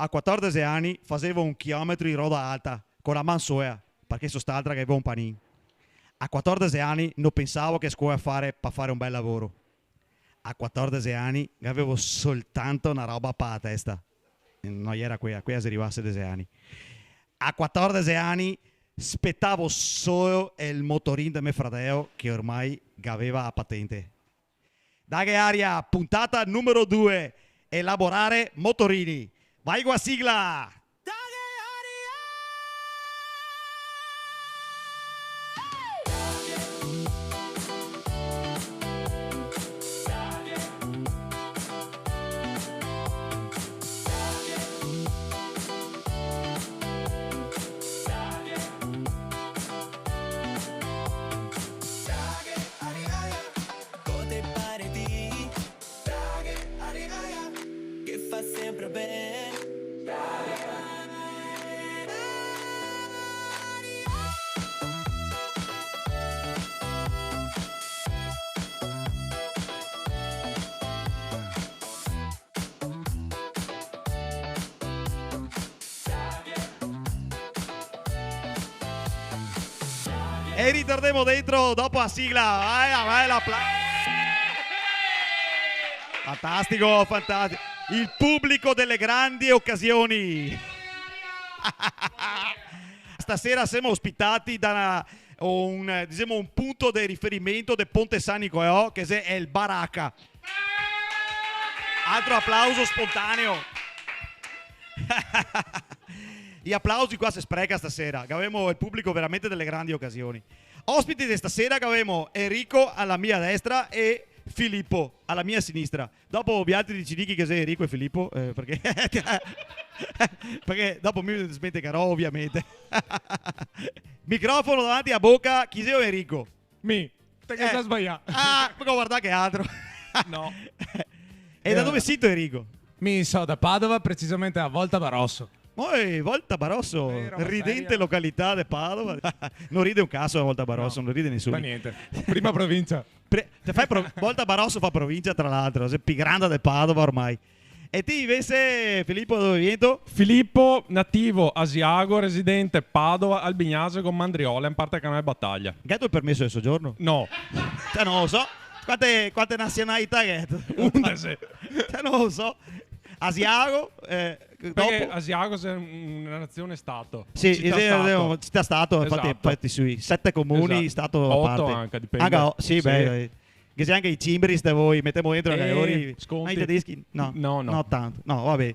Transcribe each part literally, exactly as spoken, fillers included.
a quatordese ani fasevo un chilometro in roda alta, co la man soła, parché so st'altra che gavevo un panin. A quatordese ani no pensavo che scoła fare par fare un bel lavoro. A quatordese ani gavevo soltanto na roba pa la testa. No iera quea, quea xe rivà a sedese ani. A quatordese ani spetavo soło el motorin de me fradeo, che ormai gaveva la patente. Daghe aria, puntata numero due, elaborare motorini. Vai co la sigla! Che fa sempre ben. E ritardemo dentro dopo la sigla. Vai, vai, l'apla-, fantastico, fantastico. Il pubblico delle grandi occasioni. Stasera semo ospitati da una, un, disemo, un punto de riferimento de Ponte San Nicolò, che xe el Baracca. Altro aplauso spontaneo. I aplausi qua se spreca stasera, che gavemo el publico veramente dele grandi ocasioni. Ospiti de stasera che gavemo Enrico a la mia destra e Filippo a la mia sinistra. Dopo vialtri decidì chi che xe Enrico e Filippo, eh, parché, parché dopo mi smentegarò, ovviamente. Microfono davanti a boca, chi xe Enrico? Mi. Te ghe za sbalià. Ah, go vardà che altro. No. E da dove sito, Enrico? Mi so da Padova, precisamente a Volta Barosso. Oi, Volta Barosso, ridente località de Padova. No ride un caso a Volta Barosso, no ride nesuni. Fa gnente. Prima provincia. Pre-, te fa pro-, Volta Barosso fa provincia, tra l'altro, xe pi granda de Padova ormai. E ti invese, Filippo, da dove vientu? Filippo, nativo Asiago, residente Padova, Albignasego, Mandriola, in parte Canale Battaglia. Gheto el permeso de sogiorno? No. Cioè, no lo so. Quante, quante nasionalità gheto? Undese. Cioè, no lo so. Asiago, eh, parché dopo Asiago xe un-, una nazione stato. Sì, città stato. Città stato, infati, infati sui sete comuni, stato a parte. Oto anca, dipende. Anca o-, sì, sì. Beh, dai. Che xe anca i cimbri, se te voi, metemo dentro anca lori. Eh, sconti. Ma i tedeschi? No. No, no. No tanto. No, va ben.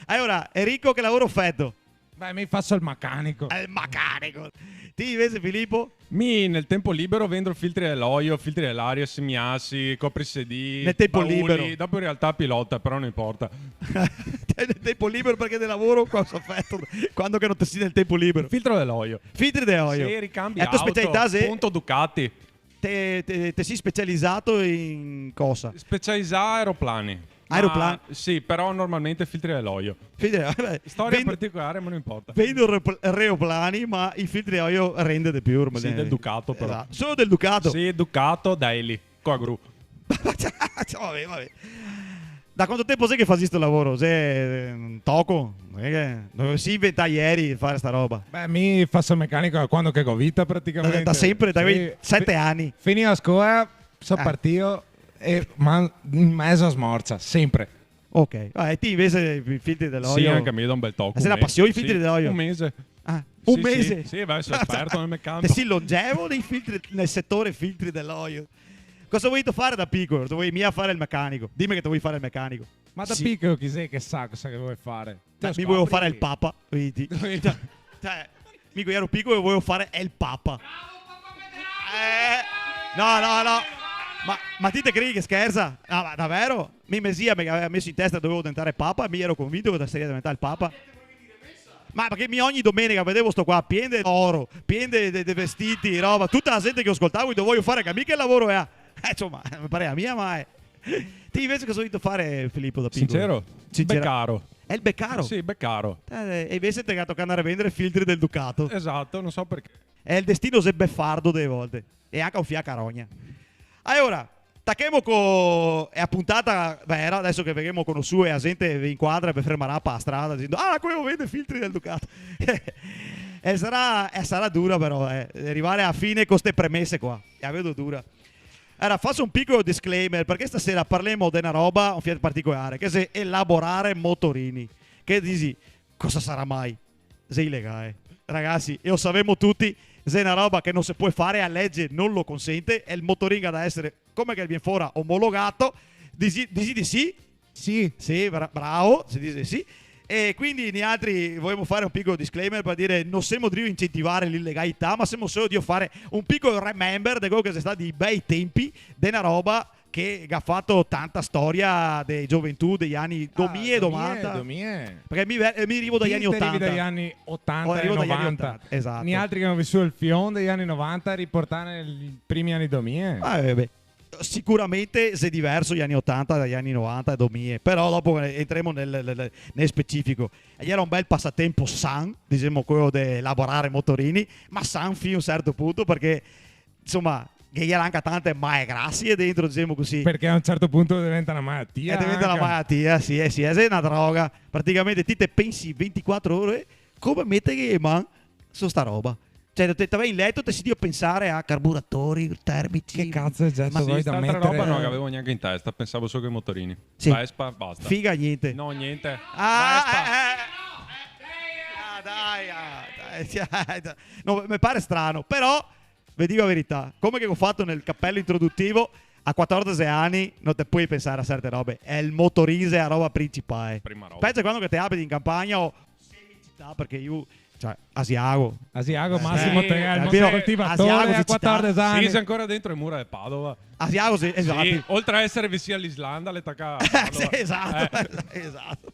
Alora, Enrico, che lavoro feto? Beh, mi faso el mecanico. El mecanico. Ti invese, Filippo? Mi nel tempo libero vendo filtri de l'oio, filtri de l'aria, semiasi, coprisedii, bauli. Nel tempo libero. Dopo in realtà pilota, però no importa. Nel tempo libero parché de lavoro cosa feto quando che no te si nel tempo libero? Filtro de l'oio. Filtri de oio. Sì, ricambi auto, punto Ducati. E la tua specialità xe? Te, te, te si specializà in cosa? Specializà aeroplani. Aeroplani? Ma, sì, però normalmente filtri de l'oio. Filtri de l'oio, beh, storia particolare, ma no importa. Vendo re-, reoplani, ma i filtri de oio rende de più, ormai. Sì, del Ducato, però. Esato. Solo del Ducato? Sì, Ducato, Daily, co la gru. Va ben, va ben. Da quanto tempo xe che fasi sto lavoro? Xe, eh, un toco? No xe che, no te te si inventà ieri de fare sta roba? Beh, mi faso el mecanico da quando che go vita, praticamente. Da, da sempre, da quei sete ani. Sì. Fi-, finìo la scoła, so partìo e man-, in mezo a smorcia, sempre. Ok. Ah, e ti invese i filtri de l'oio? Sì, anca mi da un bel toco, un mese. Ma xe na pasion i filtri de l'oio? Sì, un mese. Ah, un mese? Sì, sì, sì, beh, so esperto nel mecanico. Te si longevo nei filtri, nel setore filtri de l'oio. Cosa te volevi fare da picolo? Te volevi mia fare el mecanico? Dime che te volevi fare el mecanico. Ma da picolo chi xe che sa cosa che vol fare? Cioè, mi volevo fare el papa, vedi? Cioè, cioè, mi iero picolo e volevo fare el papa. Eh, no, no, no. Ma, ma ti te credi che scherza? No, ma davero? Mi, me zia me gaveva meso in testa che dovevo diventare papa e mi iero convinto che sarìa diventà el papa. Ma parché mi ogni domenica vedevo sto qua, pien de oro, pien de, de, de vestiti, roba, tuta la zente che lo scoltavo, digo, "Vojo fare anca mi che lavoro xe?" Eh, insoma, me parea mia, ma, eh. Ti invese cosa te volevi fare, Filippo, da picolo? Sincero? Sincero. Becaro. Xe el becaro? Sì, becaro. Eh, e invese te ga tocà andare a vendare filtri del Ducato. Esato, no so parché. E el destino xe befardo dele volte. E anca un fià carogna. Alora, Tachemo co, e a puntata vera, deso che veghemo conosùo e a zente ve incuadra e ve fermarà pa strada dixendo: "Ah, queo vende filtri del Ducato." E sarà, e sarà dura però, eh, rivare a fine co ste premese qua. E a vedo dura. Alora, faso un picolo disclaimer, parché stasera parlemo de na roba un fià particolare, che xe elaborare motorini. Che dixi, cosa sarà mai? Xe ilegae. Ragasi, e lo savemo tuti, xe na roba che no se pol fare, a lege no lo consente, e el motorin ga da esare, come che vien fora, omologà. Dixi, dixi de sì? Sì. Sì, bra-, bravo, se dixe sì. E quindi nialtri volemo fare un picolo disclaimer par dire: no semo drio incentivare l'ilegalità, ma semo solo drio fare un picolo remember de queo che xe stà i bei tempi de na roba che ga fato tanta storia de gioventù dei ani domie e novanta. Domie, domie. Parché mi ve-, mi rivo dai ani otanta. Ti te rivi dai ani otanta e novanta. Rivo dai ani otanta, esato. Nialtri che gavemo visuo el fion dei ani novanta, riportà nei primi ani domie. Ah, eh, beh. Sicuramente xe diverso i ani otanta dai ani novanta e domie, però dopo, eh, entremo nel, nel, nel specifico. E iera un bel pasatempo san, dixemo, queo de elaborare motorini, ma san fin a un certo punto, parché, insoma, ghe iera anca tante mae grasie dentro, dixemo cusì. Parché a un certo punto deventa na malatia. E deventa na malatia, sì, eh, sì, eh, xe na droga. Praticamente ti te pensi ventiquatro ore come meterghe le man su sta roba. Cioè, te, te vai in leto, te si drio pensare a carburatori, termici. Che cazo xe, ma sì, voi da metere? St'altra roba no la gavevo gnanca in testa, pensavo solo che ai motorini. Sì. Vespa, basta. Figa, gnente. No, gnente. Ah, Vespa. Eh, eh. Ah, dai, ah, dai, dai. No, me pare strano, però ve digo la verità, come che go fato nel capelo introdutivo, a quatordexe ani no te pol pensare a certe robe. Xe el motorin, xe la roba principale. Prima roba. Pensa quando che te abiti in campagna o semicità, parché mi, cioè, Asiago. Asiago, eh, Massimo, sì, te ga el motocoltivatore a quatordexe ani. Asiago, sì, città. Sì, xe ancora dentro le mura de Padova. Asiago, sì, esato. Sì, oltre a esare visin a l'Islanda, l'è tacà a Padova. Sì, esato, eh, esato.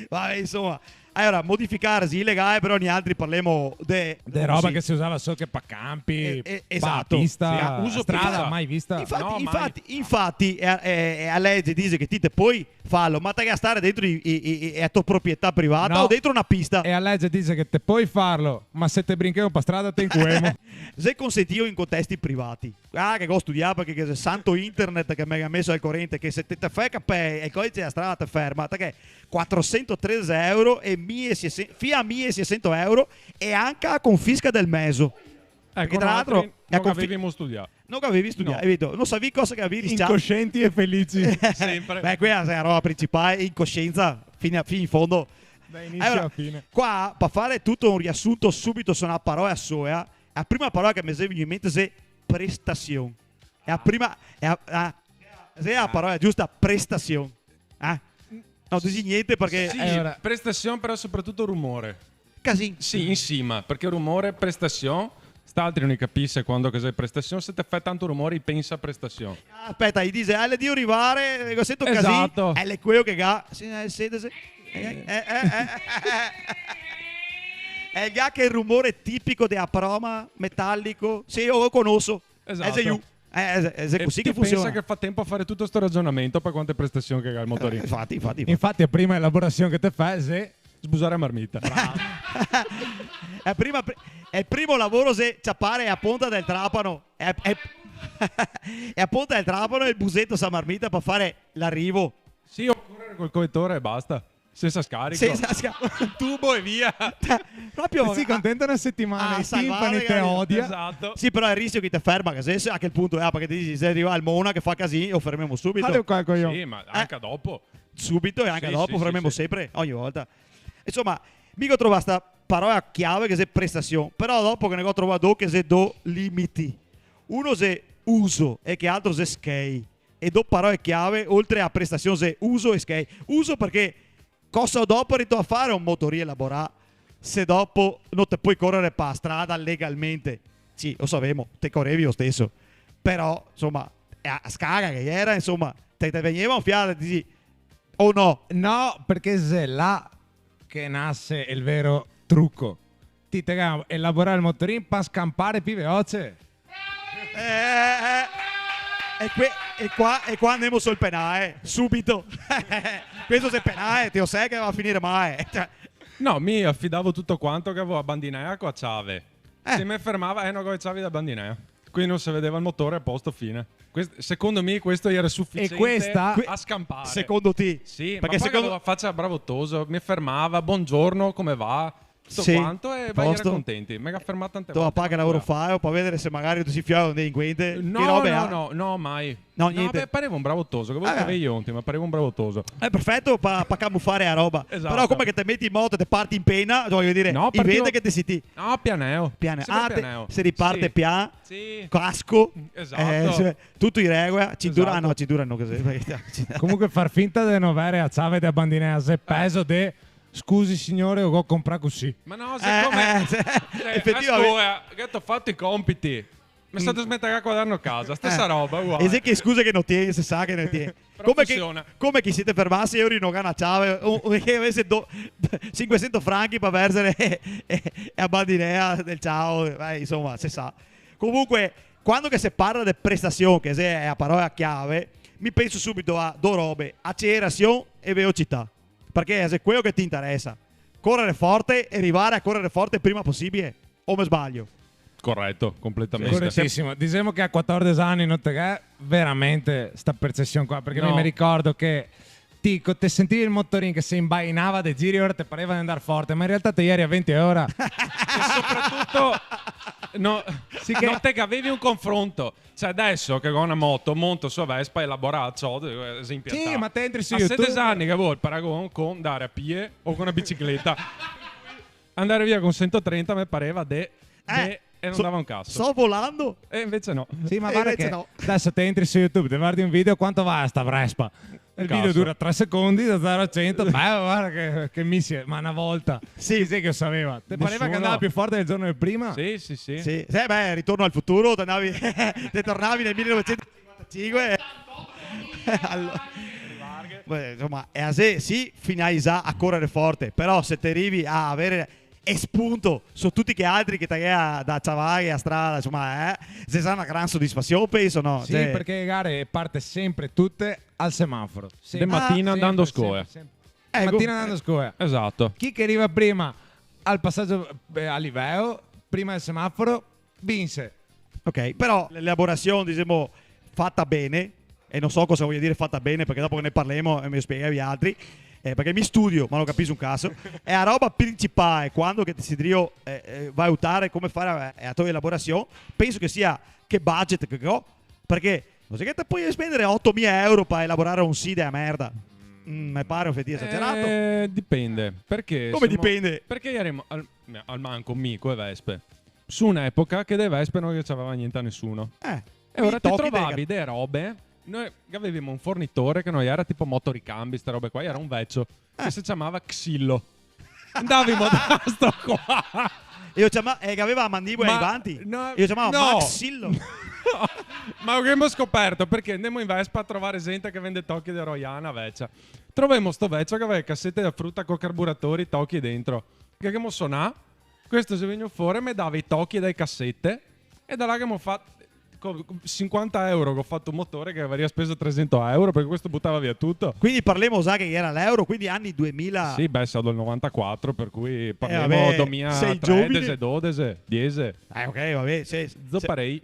Vabè, insoma. Alora, modificare xe ilegale, però nialtri parlemo de, de roba cusì, che se usava solo che pa campi, eh, eh, pa pista, esato. Sì, uso strada, pista. Mai vista. Infati, no, mai. Infati, infati, eh, eh, eh, la lege dixe che ti te pol farlo, ma te ga da stare dentro i, i, i, i, la to proprietà privata o dentro na pista. No. E la lege dixe che te pol farlo, ma se te brinchemo pa strada te incuemo. Xe consentìo in contesti privati. Ah, che go studià, parché ghe xe santo internet che me ga meso al corente, che se te, te fè capè e el codice dea strada te ferma, te ghe quatrosentotredexe euro e mile e seisento, fin a mile e seisento euro e anca la confisca del mezo. Eco, parché tra l'altro noaltri no gavevimo studià. No gavevi studià, no. Capito? No savì cosa che gavevi riscià. Incoscienti e felici. Sempre. Beh, quela xe la roba principale, incoscienza, fin a, fin in fondo. Da inisio a fine. Alora, qua, par fare tuto un riasunto subito su na parola sola, la prima parola che me xe vegnù in mente xe prestasion. Xe la prima, xe la, la, xe la parola giusta, prestasion. Eh? No, dixi gnente parché... Sì, alora, prestasion, però sopratuto rumore. Casin. Sì, in sima, parché rumore, prestasion, st'altri no i capise quando che xe prestasion, se te fè tanto rumore i pensa a prestasion. Ah, speta, i dixe, "Ah, l'è drio rivare, go sentìo casin." Esato. Eh, l'è queo che ga, sì, eh, sedese. Eh, eh, eh, eh, eh. El ga quel rumore tipico dea proma, metalico. Sì, lo conoso. Esato. Eh, xe lu. Eh, eh, xe, xe cusì che funsiona. E ti pensa che fa tempo a fare tuto sto ragionamento par quante prestasion che ga el motorin. Eh, infati, infati, infati. Infati, la prima elaborasion che te fè xe sbusare a marmita. Bravo. E prima, pri-, el primo lavoro xe ciapare a ponta del trapano. E, e, e a ponta del trapano e el buseto su a marmita par fare l'arivo. Sì, o corere col coletore e basta. Sensa scarico. Sensa sca-, un tubo e via. Proprio... Te si contento na setimana, i timpani te odia. Esato. Sì, però el risio che te ferma, che se, se a quel punto, eh, parché te dixi, se riva el mona che fa casin, lo fermemo subito. Fate un calcolo. Sì, ma anca dopo. Subito e anca dopo, sì, sì, fermemo sempre, ogni volta. Insoma, mi go trovà sta parola chiave che xe prestasion, però dopo ghe ne go trovà do che xe do limiti. Uno xe uso e che altro xe schei. E do parole chiave, oltre a prestasion, xe uso e schei. Uso parché cosa dopo rito a fare un motorin elaborà se dopo no te pol corere pa strada legalmente? Sì, lo savemo, te corevi lo steso. Però, insoma, a scaga che iera, insoma, te, te vegneva un fià, te dixi, o no? No, parché xe là che nase el vero truco. Ti te ga elaborà el motorin pa scanpare pi veloce. Eh, eh, eh. E que-, e qua, e qua ndemo sul penale, subito. Questo xe penale, te lo sè che va a finire male. Cioè. No, mi afidavo tuto quanto che gavevo a bandinea co a ciave. Eh. Se me fermava, eh, no go le ciavi da bandinea. Quindi no se vedeva el motore, a posto, fine. Quest-, secondo me questo era sufficiente a scampare. Secondo ti? Sì, ma poi che secondo... Che facia bravo toso, mi fermava, "Buongiorno, come va?" Tuto quanto, e i era contenti. Me ga fermà tante volte. Insoma, pa che lavoro fao, pa vedere se magari te si fià un delinquente? No, no, no, no, mai. No, gnente. No, beh, pareva un bravo toso, che volevo dire io, ma pareva un bravo toso. Eh, perfeto, pa, pa camufare la roba. Esato. Però come che te meti in moto e te parti in pena, vojo dire, no, i vede che te si ti. No, pianeo. Pianeo. Sempre pianeo. Ah, te, se riparte pian, sì. Casco. Esato. Eh, se, tuto in regola, cintura, ah, no, cintura no, cusì, parché... Comunque far finta de no vere a ciave de bandinea xe pezo de "Scusi signore, o go comprà cusì". Ma no, eh, sicome, eh, cioè, efetivamente. A scola, che go fato i compiti. Me so desmentegà el quaderno a casa, stesa roba, uguale. E xe che scuse che no tien, se sa che no tien. Però funsiona. Come che, come che se te fermasi e lori no ga na ciave, o, o che gavese do-, sinquesento franchi pa verzere e, e, e a bandinea del ciao, eh, insoma, se sa. Comunque, quando che se parla de prestasion, che xe a parola chiave, mi penso subito a do robe, acelerasion e veocità. Parché xe queo che te interesa. Corere forte e rivare a corere forte el prima posibile. O me sbaglio? Coreto, completamente. Coretisimo. Disemo che a quatordese ani no te ghe veramente sta percesion qua, parché mi me ricordo che ti, co te sentivi el motorin che se inbainava de giri, lora te pareva de ndar forte, ma in realtà te ieri a venti a ora. E sopratuto, no, sì che no te gavevi un confronto. Cioè, deso che go na moto, monto su a Vespa, elaborà, ciò, ad esempio, sì, ma te entri su YouTube. A sedese ani che go el paragon co ndare a pie o co na bicicleta. Andare via co sento trenta me pareva de, eh, de, e no so-, ndava un caso. Sto volando. E invese no. Sì, ma e varda che no. Deso te entri su YouTube, te vardi un video, quanto va sta Vespa? El video dura tre secondi, da zero a cento. Beh, varda che, che misie, ma na volta. Sì. Chi xe che lo saveva? Te pareva che andava pì forte del giorno del prima? Sì, sì, sì. Sì. Sì, beh, Ritorno al futuro, te andavi, te tornavi nel millenovecentocinquantacinque. Alora, beh, insoma, xe asè, sì, finalizà a corere forte, però se te rivi a avere e spunto su tuti che altri che te ga da ciavare a strada, insoma, eh, xe za na gran sodisfasion, penso, no? Sì, cioè, parché le gare parte sempre tute al semaforo. Sempre. De matina, ah, andando a scola. Sempre, sempre, sempre. Eco. Matina andando a scola. Esato. Chi che riva prima al pasagio, eh, a liveło, prima del semaforo, vinse. Ok, però l'elaborasion, disemo, fata ben, e no so cosa voja dire fata ben, parché dopo che ne parlemo e me lo spieghe vialtri, eh, parché mi studio, ma no capiso un caso, xe a roba principałe, quando che te si drio, eh, eh, valutare come fare, eh, a to elaborasion, penso che sia che budget che go, parché no xe che te pol spendere otomila euro par elaborare un sì de a merda. Mm, me pare un fià esagerato. Eh, dipende, parché... Come dipende? Parché ieri al, al manco mi co e Vespe. Su un'epoca che de Vespe no ghe ciavava gnente a nesuno. Eh, e alora te trovavi de robe, noi gavevimo un fornitore che no iera tipo Motoricambi, ste robe qua, iera un vecio che se ciamava Xillo. Ndavimo da sto qua. E lo ciama-, eh, che gaveva a mandibola in vanti. No, e lo ciamava Max Xillo. No. Ma che gavemo scoperto, parché ndemo in Vespa a trovare zente che vende tochi de roiana vecia. Trovemo sto vecio che gaveva casete da fruta co carburatori, tochi dentro. Che gavemo sonà? Questo xe vegnù fora e me dava i tochi dai casete, e da là che gavemo fato, co sinquanta euro che go fato un motore che gavarìa speso tresento euro, parché questo butava via tuto. Quindi parlemo za che iera l'euro, quindi ani duemila. Sì, beh, so del novantaquatro, par cui parlemo, eh, vabè, duemilatredese, dodese, diese. Eh, ok, vabè, sì, sì. Zo parei.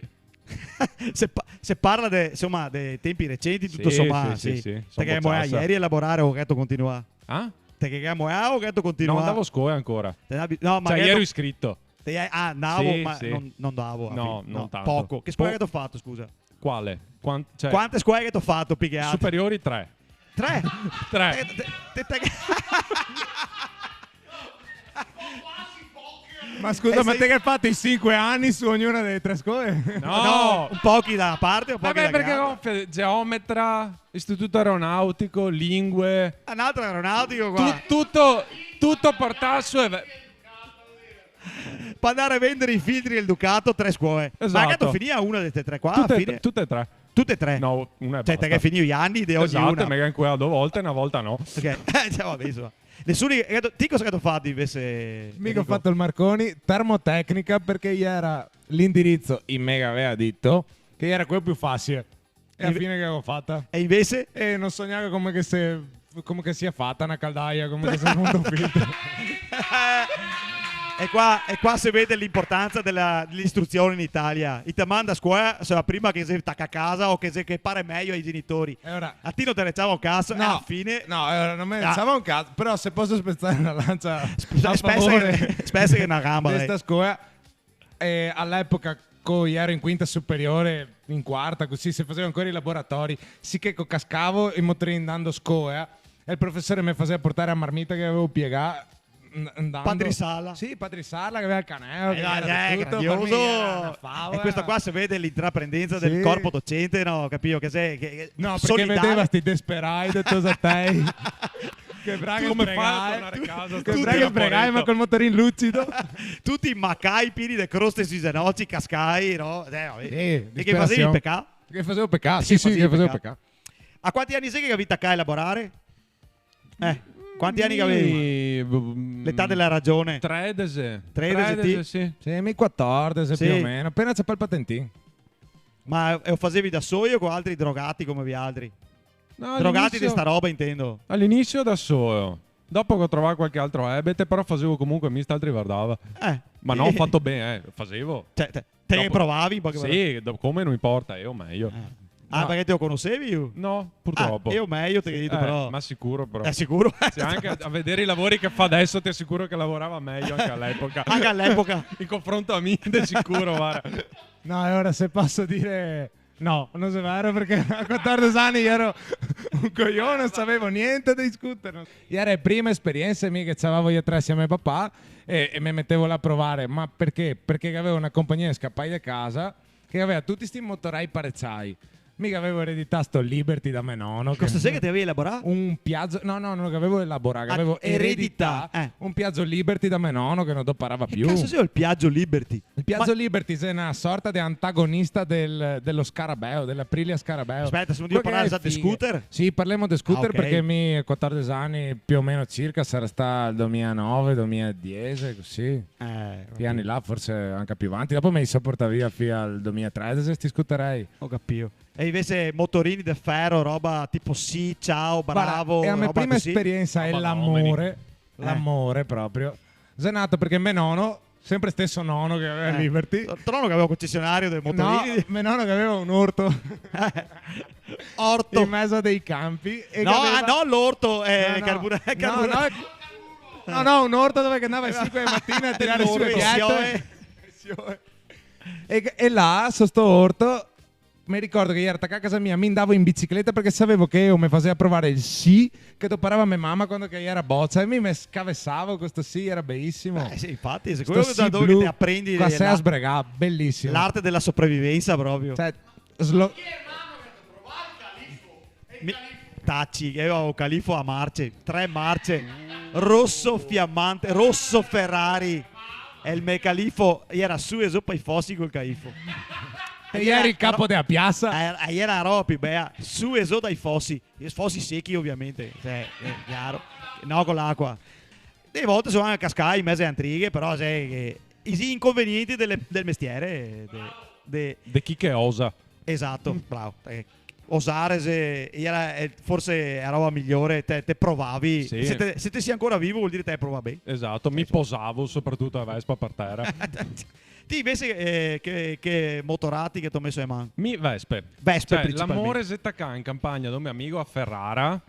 Se pa-, se parla de, insoma, de tenpi recenti, tuto somà, sì, sì, sì. Parché mo ieri elaborare o gheto continuà? Ah? Te che ghe moeà o gheto continuà? No, ndavo a scola ancora. Te ndavi, no, ma... Cioè, gheto, iero iscrito. Te, ah, ndavo, sì, ma sì. No, no ndavo, no, fin-, no, no tanto. Poco. Che scola gheto fato, scusa? Quale? Quan-, cioè, quante scole gheto fato, pì che altro? Superiori tre. Tre? Tre. Te, te, te, te... Ma scusa, eh, ma sì, te che ghe fato i sinque ani su ognuna dele tre scole? No. No, un pochi da parte, un pochi da... Vabè, parché go fe-, geometra, istituto aeronautico, lingue. Ah, un altro aeronautico qua. Tu-, tuto, tuto portà su e ve-, par ndare a vendare i filtri del Ducato, tre scole. Esato. Ma gheto finìa una de ste tre qua? Tute, tute e tre. Tute e tre? No, una e basta. Cioè, te ghe finìo i ani de ognuna. Esato, me ghe incueà do volte, na volta no. Ok. Eh, cioè, vabè, insoma. Nesuni, eh, ti cosa gheto fato invese, Enrico? Mi go fato el Marconi, termotecnica, parché iera l'indirizo, i me gaveva dito, che iera queo pì fàsile. E a fine che go fata? E invese? E no so gnanca come che se, come che sia fata na caldaia, come che se monta un filtro. E qua, e qua se vede l'inportansa dela, de l'istruzion in Italia. I te manda a scola, se la prima che se taca a casa o che se che pare mejo ai genitori. E ora... A ti no te reciava un caso, e a la fine... No, e ora no me reciava un caso, però se poso spezar na lancia a favore che, spezar na gamba, de sta scola, eh, a l'epoca, co jero in quinta superiore, in quarta, cusì, se faseva ancora i laboratori, sì che co cascavo, i motorini ndando a scola, e el profesor me faseva portar la marmita che gavevo piegà, n-, ndando... Pa drisarla. Sì, pa drisarla, che gaveva el caneo, che gaveva de tuto, par mi jera na favola. E questo qua se vede l'intraprendenza del corpo docente, no? Capìo? Che xe, che, che... No, parché solidale. Vedeva sti desperai de tosatei. Che braga sbregai. Come fa a tornare a casa? Che braga sbregai, ma col motorin lucido. Tuti macai, pieni de croste sui zenoci, cascai, no? Eh, vabè. Sì, disperasion. E che fasevi pecà? Che fasevo pecà, sì, sì, che fasevo pecà. A quanti ani xe che gavì tacà a elaborare? Eh, quanti ani che gavevi? Mi, mm, l'età dela ragione. Tredese. Tredese, ti? Tredese, sì. Sì, mi quatordese, sì, più o meno. Apena ciapà el patentin. Ma, eh, o fasevi da soi o co altri drogati come vialtri? No, drogati de sta roba, intendo. All'inizio da solo. Dopo che ho trovato qualche altro ebete, però fasevo comunque mi, st'altri vardava. Eh. Ma no, fato ben, eh, fasevo. Cioè, te, te provavi, in poche parole? Sì, do-, come no importa, eo mejo. Eh. Ah, parché te lo conosevi lu? No, purtropo. Ah, eo mejo, te digo, eh, però. Ma sicuro, però. Eh, sicuro? Sì, anche a, a vedere i lavori che fa adesso, ti asicuro che lavorava mejo anche all'epoca. Anche all'epoca. In confronto a mi, de sicuro, varda. No, e ora se poso dire, no, no xe vero, parché a quatordese ani jero un cojon, no savevo gnente de scooter, no. Jera le prime esperiense, mi, che ciavevo i atresi a me papà e, e me metevo là a provare, ma parché? Parché gavevo na compagnia de scapai de casa che gaveva tuti sti motorai pareciai. Mi gavevo eredità sto Liberty da me nono. Cosa xe che te gavevi elaborà? Un Piaggio, no, no, no gavevo elaborà, gavevo eredità, eh, un Piaggio Liberty da me nono che no doparava più. Che caso xe el Piaggio Liberty? El Piaggio Liberty xe na sorta de antagonista del, delo Scarabeo, delo Aprilia Scarabeo. Speta, semo drio parlar de scooter? Sì, parlemo de scooter, ah, ok, parché mi, quatordese ani, più o meno circa, sarà stà el domilanove, domiladiexe, cusì. Eh, quei ani là, forse anca più vanti. Dopo me i so portà via fin al domilatredese, sti scooterei. Go capìo. E invese motorini de fero, roba tipo sì, ciao, bravo, roba cusì? Varda, e la me prima esperiensa xe l'amore, l'amore proprio. Xe nato parché me nono, sempre steso nono che gaveva Liberty. Eh, to nono che gaveva un concesionario de motorini? No, me nono che gaveva un orto. Orto. In mezo a dei campi. E no, ah, no, l'orto, eh, no, no. Carbura-, no, carbura-, no, no, un orto dove che ndava ale sinque de matina a tirare su le piete. E, e là, su sto orto, me ricordo che jera tacà a casa mia, mi ndavo in bicicleta parché savevo che eo me faseva provare el sì che doparava me mama quando che jera bocia, e mi me scavesavo co sto sì, jera belisimo. Eh, sì, infati, xe quelo che te aprendi co la sega sbregà, belisimo. L'arte dela sopravivensa proprio. Cioè, slo- Mi-, taci, che gaveva el califo a marce, tre marce, roso fiamante, roso Ferrari. E el me califo, jera su e zo pa i fosi col califo. E jeri el capo dela piasa? Eh, jera roba, beh, su e zo dai fosi. I fosi sechi, ovviamente, cioè, xe chiaro. No co l'acua. De volte so anca cascà in mezo a antrighe, però, cioè, che, i inconvenienti dele, del mestiere, de, de... De chi che osa. Esato, bravo. Eh, osare xe, jera, eh, forse la roba migliore, te, te provavi. Sì. Se te, se te si ancora vivo vol dire te provà ben. Esato, mi posavo sopratuto la Vespa par tera. Ti invese, eh, che, che motorati che te go meso in man? Mi Vespe. Vespe, cioè, principalmente. L'amore xe tacà in campagna do me amigo a Ferrara,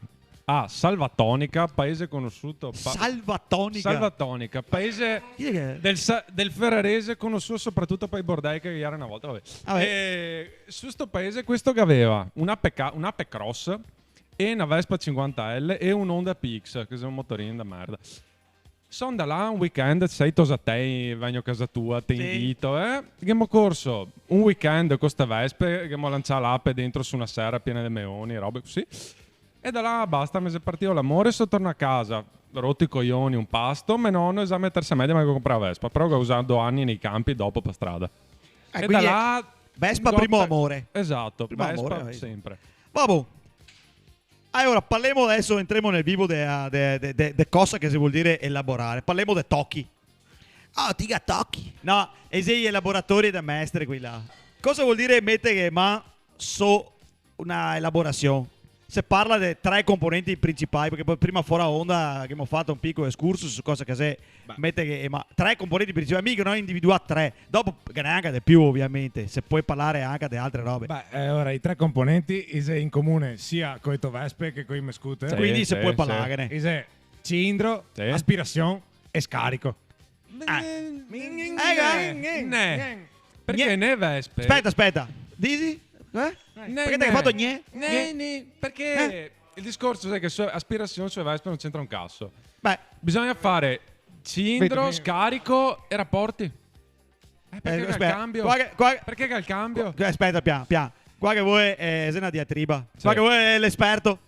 a Salvatonica, paese conosuto pa-, Salvatonica? Salvatonica, paese del sa-, del ferrarese, conosuto sopratuto pa i bordei che ghe jera na volta, vabè. Ah, vabè. E su sto paese questo che gaveva un A P K, un A P Cross e na Vespa cinquanta L e un Honda P X, che xe un motorin da merda. So ndà là un weekend, sai, tosatei, vegno a casa tua, te invito, eh? Ghemo corso un weekend co ste Vespe, ghemo lancià l'ape dentro su na sera piena de meoni, robe cusì. E da là basta, me xe partìo l'amore, so tornà a casa, roto i coioni un pasto, me nono, esame de tersa media, me ga comprà la Vespa, però go usà do ani nei campi dopo par strada. Eh, e da là Vespa primo amore. Esato, Vespa sempre. Vabè. Alora, parlemo deso, entremo nel vivo de, de, de, de, de cosa che se vol dire elaborare. Parlemo de tochi. Oh, ti ga tochi? No, e xe i elaboratori de mestre, quei là. Cosa vol dire metere man so na elaborasion? se parla de tre componenti principali, parché po prima fora onda ghemo fato un picolo excursus su cosa che xe, mete che, ma tre componenti principali, mi ghe n'ò individuà tre, dopo ghe n'è anca de più, ovviamente, se pol parlar anca de altre robe. Beh, eh, ora, i tre componenti i xe in comune sia coi to vespe che coi me scooter. Sì, quindi se pol parlarghene. I xe cilindro, aspirasion e scarico. Eh. Eh, eh. Né. Parché né vespe? Speta, speta. Disi? Eh? Parché te ga fato gnè? Né, né, parché el discorso xe che su aspirasion, su vespe no c'entra un caso. Beh. Bisogna fare cilindro, scarico e raporti. Eh, parché gh'è el cambio? Qua che, qua che, qua che, speta, pian, pian. Qua che vol, eh, xe na diatriba. Sì. Qua che vol, eh, l'esperto.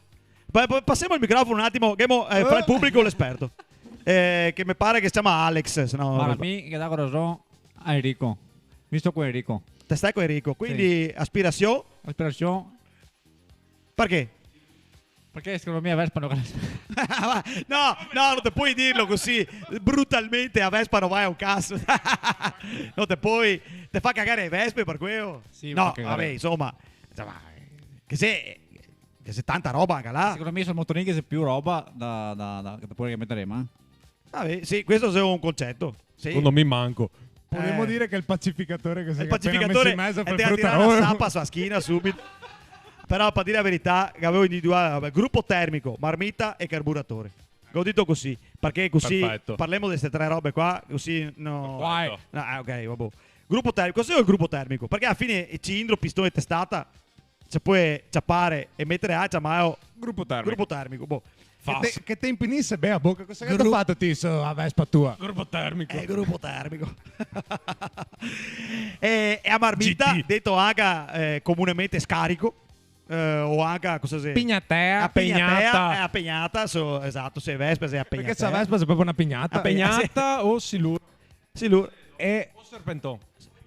Pa-, pa-, pasemo el microfono un atimo, che mo, eh, fra el publico l'esperto. Eh, che me pare che se ciama Alex, se no... Varda, mi ghe dago rason a Enrico. Mi sto co Enrico. Te sta co Enrico, quindi aspirasion? Aspirasion. Parché? Parché secondo mi a vespa no... No, no, no te pol dirlo cusì brutalmente, a vespa no va a un caso. No te pol, te fa cagare e vespe par queo? Sì, no, vabè, insoma, insoma, che xe, che xe tanta roba anca là. Secondo mi sul motorin ghe xe più roba da, da, da, che te pol meter in man. Vabè, sì, questo xe un conceto. Sì. Secondo mi manco. Podemo dire che el pacificatore che xe apena meso in meso, el te ga tirà na sapa su la schina subito. Però, par dir la verità, che gavevo individuà, vabè, grupo termico, marmita e carburatore. Go dito cusì, parché cusì parlemo de ste tre robe qua, cusì no... Perfeto. No, eh, ok, vabè. Grupo termico, cosa xe el grupo termico? Parché a la fine el cilindro, piston e testata se pol ciapare e meter a ciamar grupo termico. Grupo termico, boh. Che te-, che te inpinise ben a boca, cosa che te ga fato ti su a vespa tua? Grupo termico. Eh, grupo termico. E, e a marmita, dito anca, eh, comunemente scarico, eh, o anca, cosa xe? Pignatea. A pignatea, pignata. Eh, a pignata, so, esato, se vespa xe a pignatea. Parché se a vespa xe proprio na pignata. A pignata o siluro. Siluro. E o serpenton.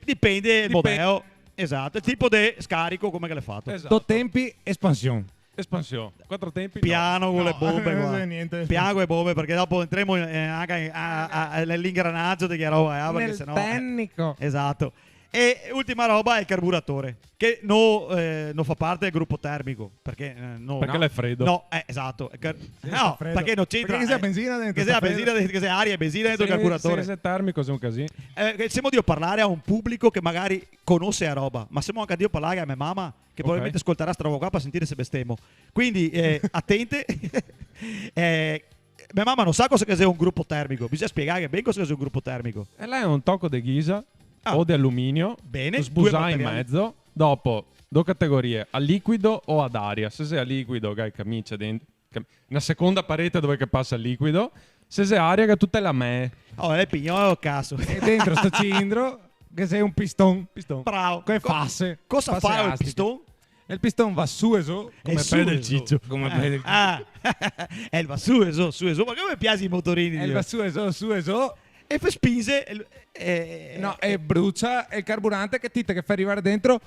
Dipende el modelo. Esato, el tipo de scarico, come che l'è fato. Esato. Do tempi, espansion. Espansion. Quatro tempi, no. Piano co le bombe qua. No, no xe gnente. Piano co le bombe, parché dopo entremo in, eh, anca in, a, a, a, nell'ingranaggio de che roba, eh, parché se no, eh. Nel tecnico. Esato. E ultima roba xe el carburatore, che no, eh, no fa parte del grupo termico, parché, eh, no. Parché l'è fredo. No, eh, esato. El car-, no, parché no c'entra, parché ghe xe benzina dentro, ghe xe benzina dentro, ghe xe aria e benzina dentro el carburatore. Se, se xe termico, xe un casin. Eh, che semo drio parlar a un publico che magari conose a roba, ma semo anca drio parlar a me mama, che probabilmente scoltarà sta roba qua par sentir se bestemo. Quindi, eh, atente. Eh, me mama no sa cosa che xe un grupo termico. Bisogna spiegarghe ben cosa che xe un grupo termico. E là xe un toco de ghisa o de aluminio, sbusà in mezo. Dopo, do categorie, a liquido o ad aria. Se xe a liquido, che ga camicia dentro, cam-, na seconda parete dove che pasa el liquido. Se xe aria, che ga tute lamee. Oh, el pignolo, caso. E dentro sto cilindro ghe xe un piston. Piston. Bravo. Co e fase. Cosa fa el piston? El piston va su e zo, come el pede del Cicio. Come el pede del Cicio. Ah, el va su e zo, su e zo, ma come me piase i motorini, Dio. El va su e zo, su e zo. E fa spinze, el, eh, no, e brucia el carburante che ti te ghe fa rivar dentro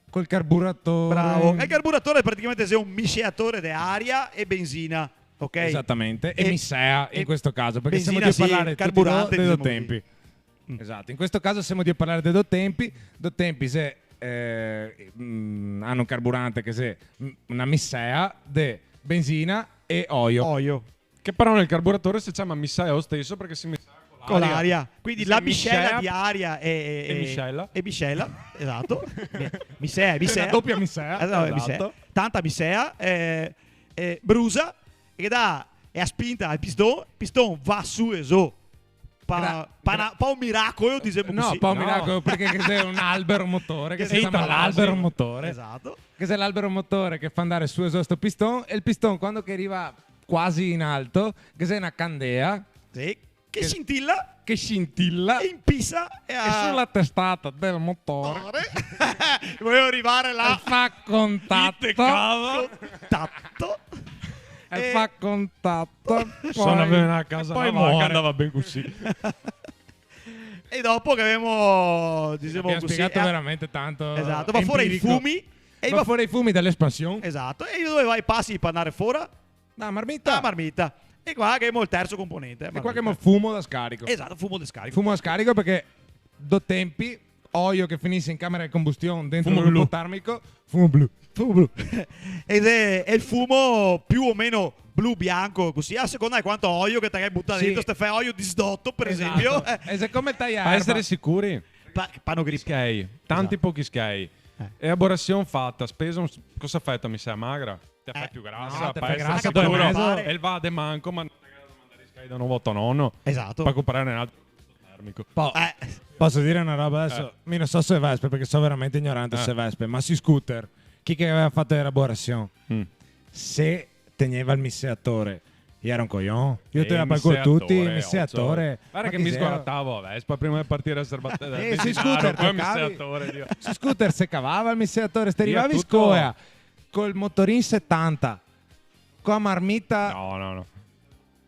col carburatore. Bravo. E el carburatore praticamente xe un misceatore de aria e benzina, ok? Esatamente. E misea, in questo caso, parché semo drio parlar tuti e do de do tempi. Esato, in questo caso semo drio parlar de do tempi. Do tempi xe, eh, mm, gano un carburante che xe, mm, na misea de benzina e oio. Oio. Che però nel carburatore se ciama misea lo steso parché se misea co l'aria. Co l'aria. Quindi la miscela di aria e, e, e miscela. E miscela, esato. Misea, misea. Xe na dopia misea. Eh, no, xe misea. Esato. Tanta misea, eh, eh, brusa, e che dà, e a spinta al piston, piston va su e zo. Pa, pa na, pa un miracolo, disemo cusì. No, pa un miracolo, parché ghe xe un albero motore, che se ciama l'albero motore. Esato. Ghe xe l'albero motore che fa andar su e zo sto piston, e el piston, quando che riva quasi in alto, ghe xe na candea. Sì. Che scintila. Che scintila. E inpisa e a... E su la testata del motore. Motore. Volevo rivar là. E fa contato. Contato. E fa contato. Sona ben a casa, e po' no, ma more. Andava ben cusì. E dopo che gavemo, disemo cusì, spiegato veramente tanto, esato, va fora i fumi, e va fora i fumi da l'espansion. Esato, e dove va i pasi par andar fora? Da marmita. Da marmita. E qua che gavemo el terso componente, eh, marmita. E qua che gavemo fumo da scarico. Esato, fumo da scarico. Fumo da scarico parché do tempi, oio che finise in camera de combustion dentro el grupo termico, fumo blu. Fumo blu. E xe, xe el fumo più o meno blu, bianco, cusì, a seconda de quanto oio che te ghe buta dentro, se te fa oio disdoto, par esempio. E se come taia Par erba? Esare sicuri, Pa- pano gripe. schei, tanti pochi schei. Elaborasion fata, spesa, un s- cosa fai? Te mi sa magra? Te fai più grasa, No, te par fai esare grasa par sicuro. meso. E el va de manco, ma no te ga da domandare i schei da novo a to nono. Esato. Par comprare un altro termico. Po, Eh, poso dire na roba deso? Mi no so se vespe, parché so veramente ignorante se vespe, ma sui scooter, chi che gaveva fato elaborasion? Mm. Se tegneva el miseatore, i era un cojon. Io Eh, te la palco tuti, miseatore, miseatore. Varda che mi sguartavo a Vespa prima de partire a serbatella. Eh, sui scooter, Come te cavi? Miseatore, Dio. Sui scooter se cavava el miseatore, te Via rivavi in tuto. Scoea col motorin setanta, co la marmita No, no, no.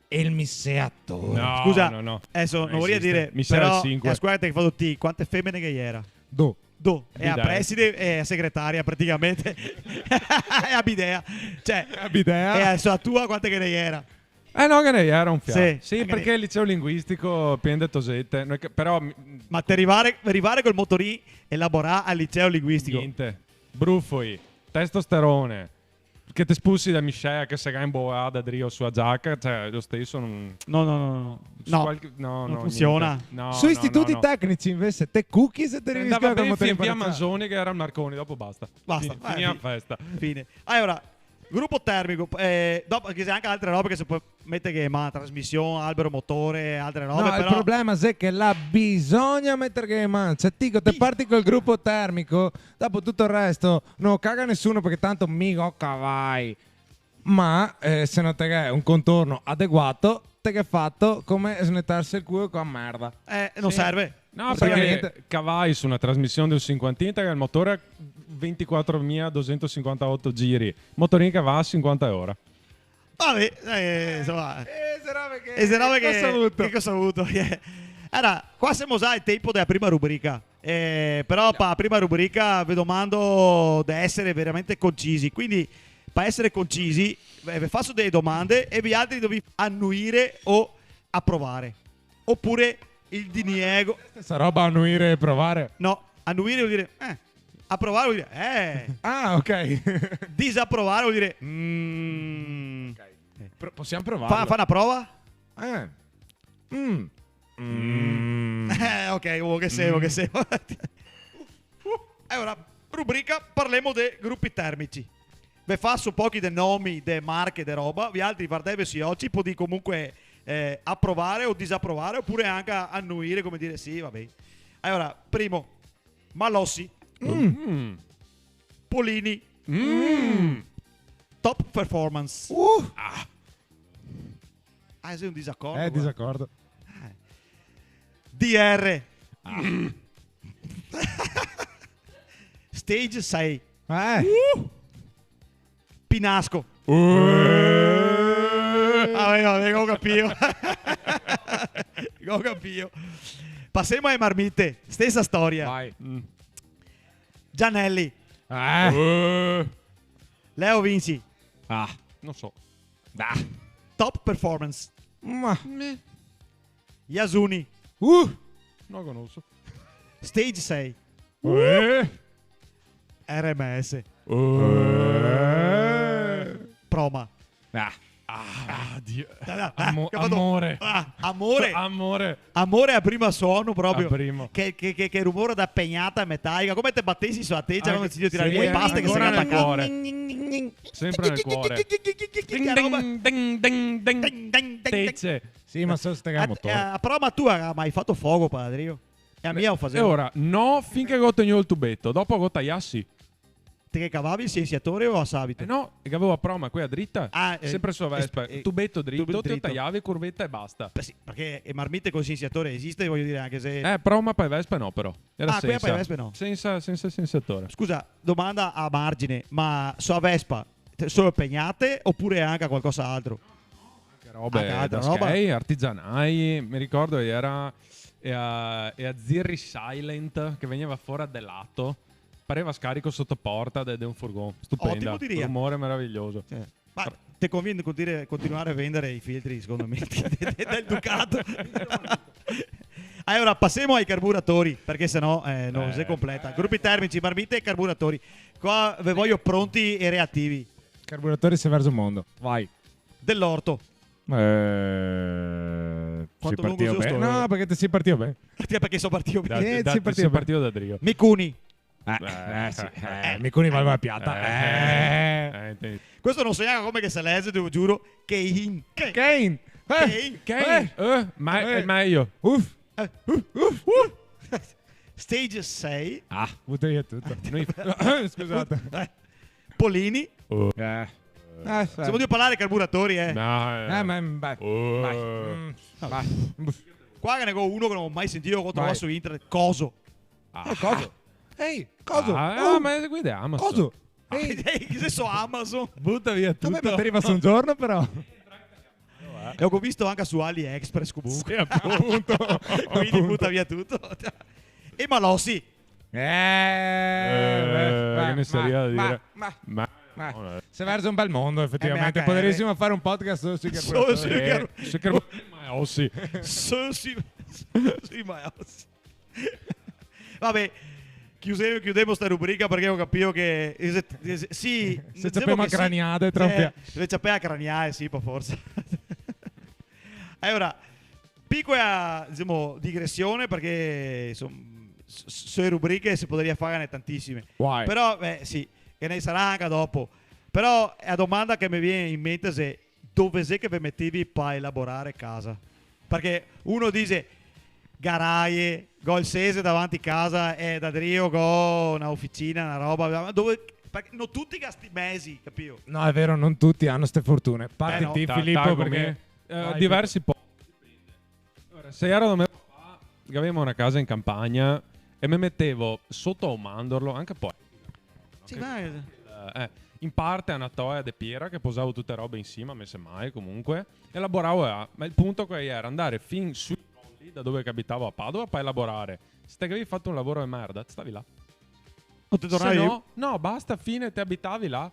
e el miseatore. No, Scusa, no, no. deso no Non voria esiste. dire, Mi sa el però, sinque. a scuola te ga fato ti, quante femene che ghe era? Do. Do. E a Dai. preside e a segretaria praticamente. E a bidea. Cioè, A bidea. e a so tua quante che ne era? Eh no, che ne era un fià. Sì, Sì, che parché el liceo linguistico, pien de tosete. No xe che- però mi- Ma te rivare, rivare col motorin elaborà al liceo linguistico? Gnente. Brufoi, testosterone, che te spusi da miscea che se ga imboada drio su a giaca, cioè, lo steso non... No, no, no, no. su No, qualche- no, non no, funziona. Gnente. No, Sui no, istituti no, no. tecnici invese te cuchi se te rivi in Andava Scoea col ben motorin fin via paralizà. Manzoni che era al Marconi, dopo basta. Basta, Fin- vai, Finia fine. festa. Fine. Alora, grupo termico, eh, dopo che xe anca altre robe che se pol meter, che ma trasmision, albero motore, altre robe, No, però... el problema xe che là bisogna meter che man. Cioè, ti co te parti col grupo termico, dopo tuto el resto no caga nesuno, parché tanto mi go cavai. Ma eh, se no te ghe un contorno adeguato, te ghe fato come snetarse el culo co la merda. Eh, no serve. No, No serve a parché gnente. Cavai su na trasmision de un sinquantin, te ghe el motore a ventiquatromila dusentosinquantaoto giri, motorin che va a sinquanta a ora. Vabè, eh, insoma. Eh, se robe che... E se robe che... cosa avuto? Che cosa avuto? Alora, qua semo za al tempo dela prima rubrica. Eh, però pa prima rubrica ve domando de esare veramente concisi. Quindi, pa esare concisi, ve ve faso dele domande e vialtri dovì anuire o aprovare. Opure el diniego. Stesa roba, anuire e provare. No, anuire vol dire, eh. Aprovare vol dire, eh. Ah, ok. Disaprovare vol dire, mm. Pro- possiamo provarlo? Fa, fa na prova? Eh. Mm. Mm. Eh, ok, oh, che semo, che semo. Alora, rubrica, parlemo de grupi termici. Ve faso pochi de nomi, de marche, de roba, vialtri vardeve sui oci, podì comunque eh, aprovare o disaprovare, opure anca anuire, come dire, sì, vabè. Alora, primo, Malossi, Mm. Polini, Mm. Top Performance. Uh. Ah, xe un disacordo Eh, qua. disacordo. D R. Stage sei. Eh. Pinasco. Uh. Ah, beh, vabè, go capìo. Go capìo. Pasemo ae marmite. Stesa storia. Vai. Mm. Gianelli. Eh. Uh. Leo Vinci. Ah. No so. Dai. Top Performance. Ma. Yasuni. Uh. No conoso. Stage sei. Eh. R M S. Uh. Proma. Ah. Ah, Dio. Dai, dai, ah, Amo- che ga fato? amore. Ah, amore. Amore. Amore a prima suono proprio. A primo. Che, che, che, che rumore da pegnata metalica. Come te batesi su a tecia, Ah, no, te senti tirare sì, le paste che se ancora ga nel tacà. cuore. Sempre nel cuore. Che roba. Ding, ding, ding, ding. Ding, ding, ding. Tece. Sì, ma so ste A, ga motore. a, a proma tua ga mai fato fogo, padrio? E a mia o E fasevo. ora, no, finché go tegnù el tubeto, dopo go taià sì. Te che cavavi el silenziatore o a sabito? Eh no, e che gavevo a proma, quela drita. Ah, eh, Sempre su a Vespa. eh, Tubeto drito, tubeto te drito. Taiavi, curveta e basta. Beh, sì, parché e marmite col silenziatore esiste, vojo dire, anca se... Eh, proma pa Vespa no, però. Era Ah, quela sensa. Pa Vespa no. Sensa, sensa silenziatore. Scusa, domanda a margine, ma su a Vespa, te, solo pegnate opure anca qualcos'altro? Che robe Anca altra da roba? Schei, artigianai. Mi ricordo, era e a, e a Zirri Silent che vegneva fora de lato. Pareva scarico soto porta de, de un furgon. Stupenda. Otimo, diria. Rumore meraviglioso. Cioè, ma te convien dire, continuare a vendere i filtri, secondo me, de, de, del Ducato. Alora, pasemo ai carburatori, parché se no, eh, no se completa. Grupi termici, marmite e carburatori. Qua ve vojo pronti e reativi. Carburatori se verzo un mondo. Vai. Del'orto. Eh, quanto lungo xe sto? No, parché te si partìo ben. Parché so partìo ben. Eh, te si partìo da drio. Micuni. Eh, eh, sì. Eh, Micuni valeva la piata. Eh, eh. Questo no so gnanca come che se leze, te lo giuro. Kein. Kein. Kein. Eh, ma xe mejo. Uf. Eh, uf, uf, uf. Stage sei. Ah, buta via tuto. Scusate. Eh. Polini. Eh. Eh, sì. Semo drio parlar de carburatori, eh. No, eh. Eh, ma, beh, vai. Mm, vai. Qua ghe ne go uno che no go mai sentìo, che go trovà su internet. Coso. Ah. Eh, coso? Ehi, coso? Ah, ma xe quei de Amazon. Coso? Ehi. Ehi, che xe so Amazon? Buta via tuto. Vabè, ma te riva su un giorno, però. E go visto anca su AliExpress, comunque. Sì, apunto. Quindi buta via tuto. E Malossi. Eh, eh, beh, che ne saria da dire? Ma, ma, ma, se verzo un bel mondo, efetivamente. Eh, beh, anca, eh, podarisimo fare un podcast solo sui carburatori. Solo sui carburatori. Eh, sui carburatori, Malossi. Solo sui, sui Malossi. Vabè, chiudemo, chiudemo sta rubrica parché go capìo che, eh, se, eh, se, sì, se ciapemo a craniade, sì, eh, se ciapemo a craniade, sì, par forsa. Alora, picola, disemo, digresione, parché, insoma, s-, s-, su e rubriche se podaria farne tantisime. Vai. Però, beh, sì, che ghe ne sarà anca dopo. Però la domanda che me vien in mente xe, dove xe che ve metevi par elaborare casa? Parché uno dixe, garaie, go el sese davanti casa e da drio go na oficina, na roba, ma dove, parché no tuti ga sti mezi, capìo? No, xe vero, no tuti ga ste fortune. Parti ti, Filippo, parché... Eh, no. Vai, Filippo. Eh, diversi po-, Alora, se jero da me papà, che gavevimo na casa in campagna e me metevo soto a un mandorlo, anca po'. Sì, ma... Eh, in parte a na toea de piera che posavo tute robe in sima, mese mai, comunque, e elaboravo là. Ma el punto che jera andare fin sui colli, da dove che abitavo a Padova, par elaborare. Se te gavevi fato un lavoro de merda, te stavi là. O te tornavi? Se no, no, basta, fine, te abitavi là.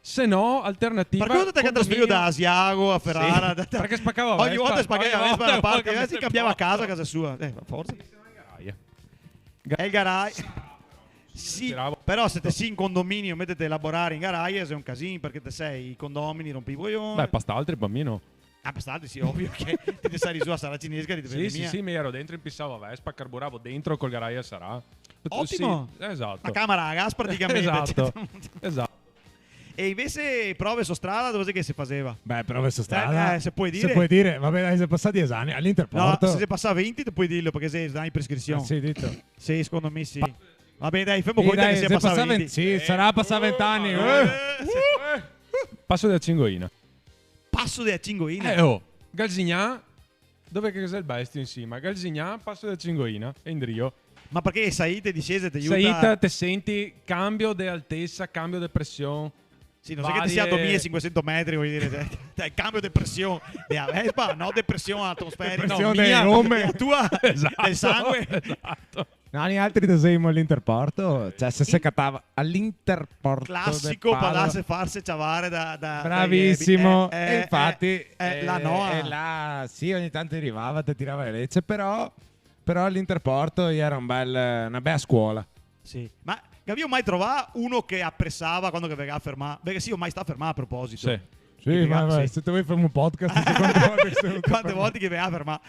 Se no, alternativa, condominio. Parché te te trasferivi da Asiago a Ferrara? Sì, da, da, parché spacava la Vespa. Ogni volta spacava la Vespa da na parte, ogni volta che cambiava casa, casa sua. Eh, ma forsa. Xe el garaie. Xe el garaie. Sì, però se te si in condominio, metete a elaborare in garaie, xe un casin, parché te se, i condomini, rompi i cojon. Beh, pa st'altri, pa mi no. Ah, pa st'altri sì, ovio che ti te sari su a Saracinesca, ti te... Sì, sì, sì, mi jero dentro, inpisavo a Vespa, carburavo dentro col garaie sarà. Otimo. Sì, esato. Na camera a gas praticamente. Esato, esato. E invese prove so strada, dove xe che se faseva? Beh, prove so strada. Eh, eh, se pol dire. Se pol dire, vabè, dai, xe pasà diese ani, a l'Interporto. No, se xe pasà venti te pol dirlo, parché xe in prescrision. Eh, sì, dito. Sì, secondo me sì. Vabè, dai, femo conto che xe pasà venti. Sì, dai, xe pasà venti. Sì, sarà pasà venti ani. Eh, eh. Paso dea Cingoina. Paso dea Cingoina? Eh, oh, Galzignà, dove che xe el bestio in sima? Galzignà, Paso dea Cingoina, e indrio. Ma parché saita e disesa te iuta? Saita, te senti cambio de altesa, cambio de presion. Sì, no xe che te sia a domilae e sinquesento metri, vol dire, te, te, cambio de presion dea Vespa, no de presion atmosferica. Presion dele gome. No, mia, dea tua, del sangue. Esato, esato. No, nialtri da Zemo a l'Interporto, cioè, se, se catava a l'Interporto de Padova. Clasico, pa ndarse farse ciavare da, da, da... Bravisimo. Eh, eh, e infati, eh, eh, là no, eh, là, sì, ogni tanto rivava, te tirava le rece, però, però a l'Interporto jera un bel, na bea scuola. Sì. Ma gavìo mai trovà uno che apresava quando che ve gaveva fermà? Parché sì, so mai stà fermà a proposito. Sì. Sì, ma, ma se te vol femo un podcast, quante volte che semo... Quante volte che ve ga fermà.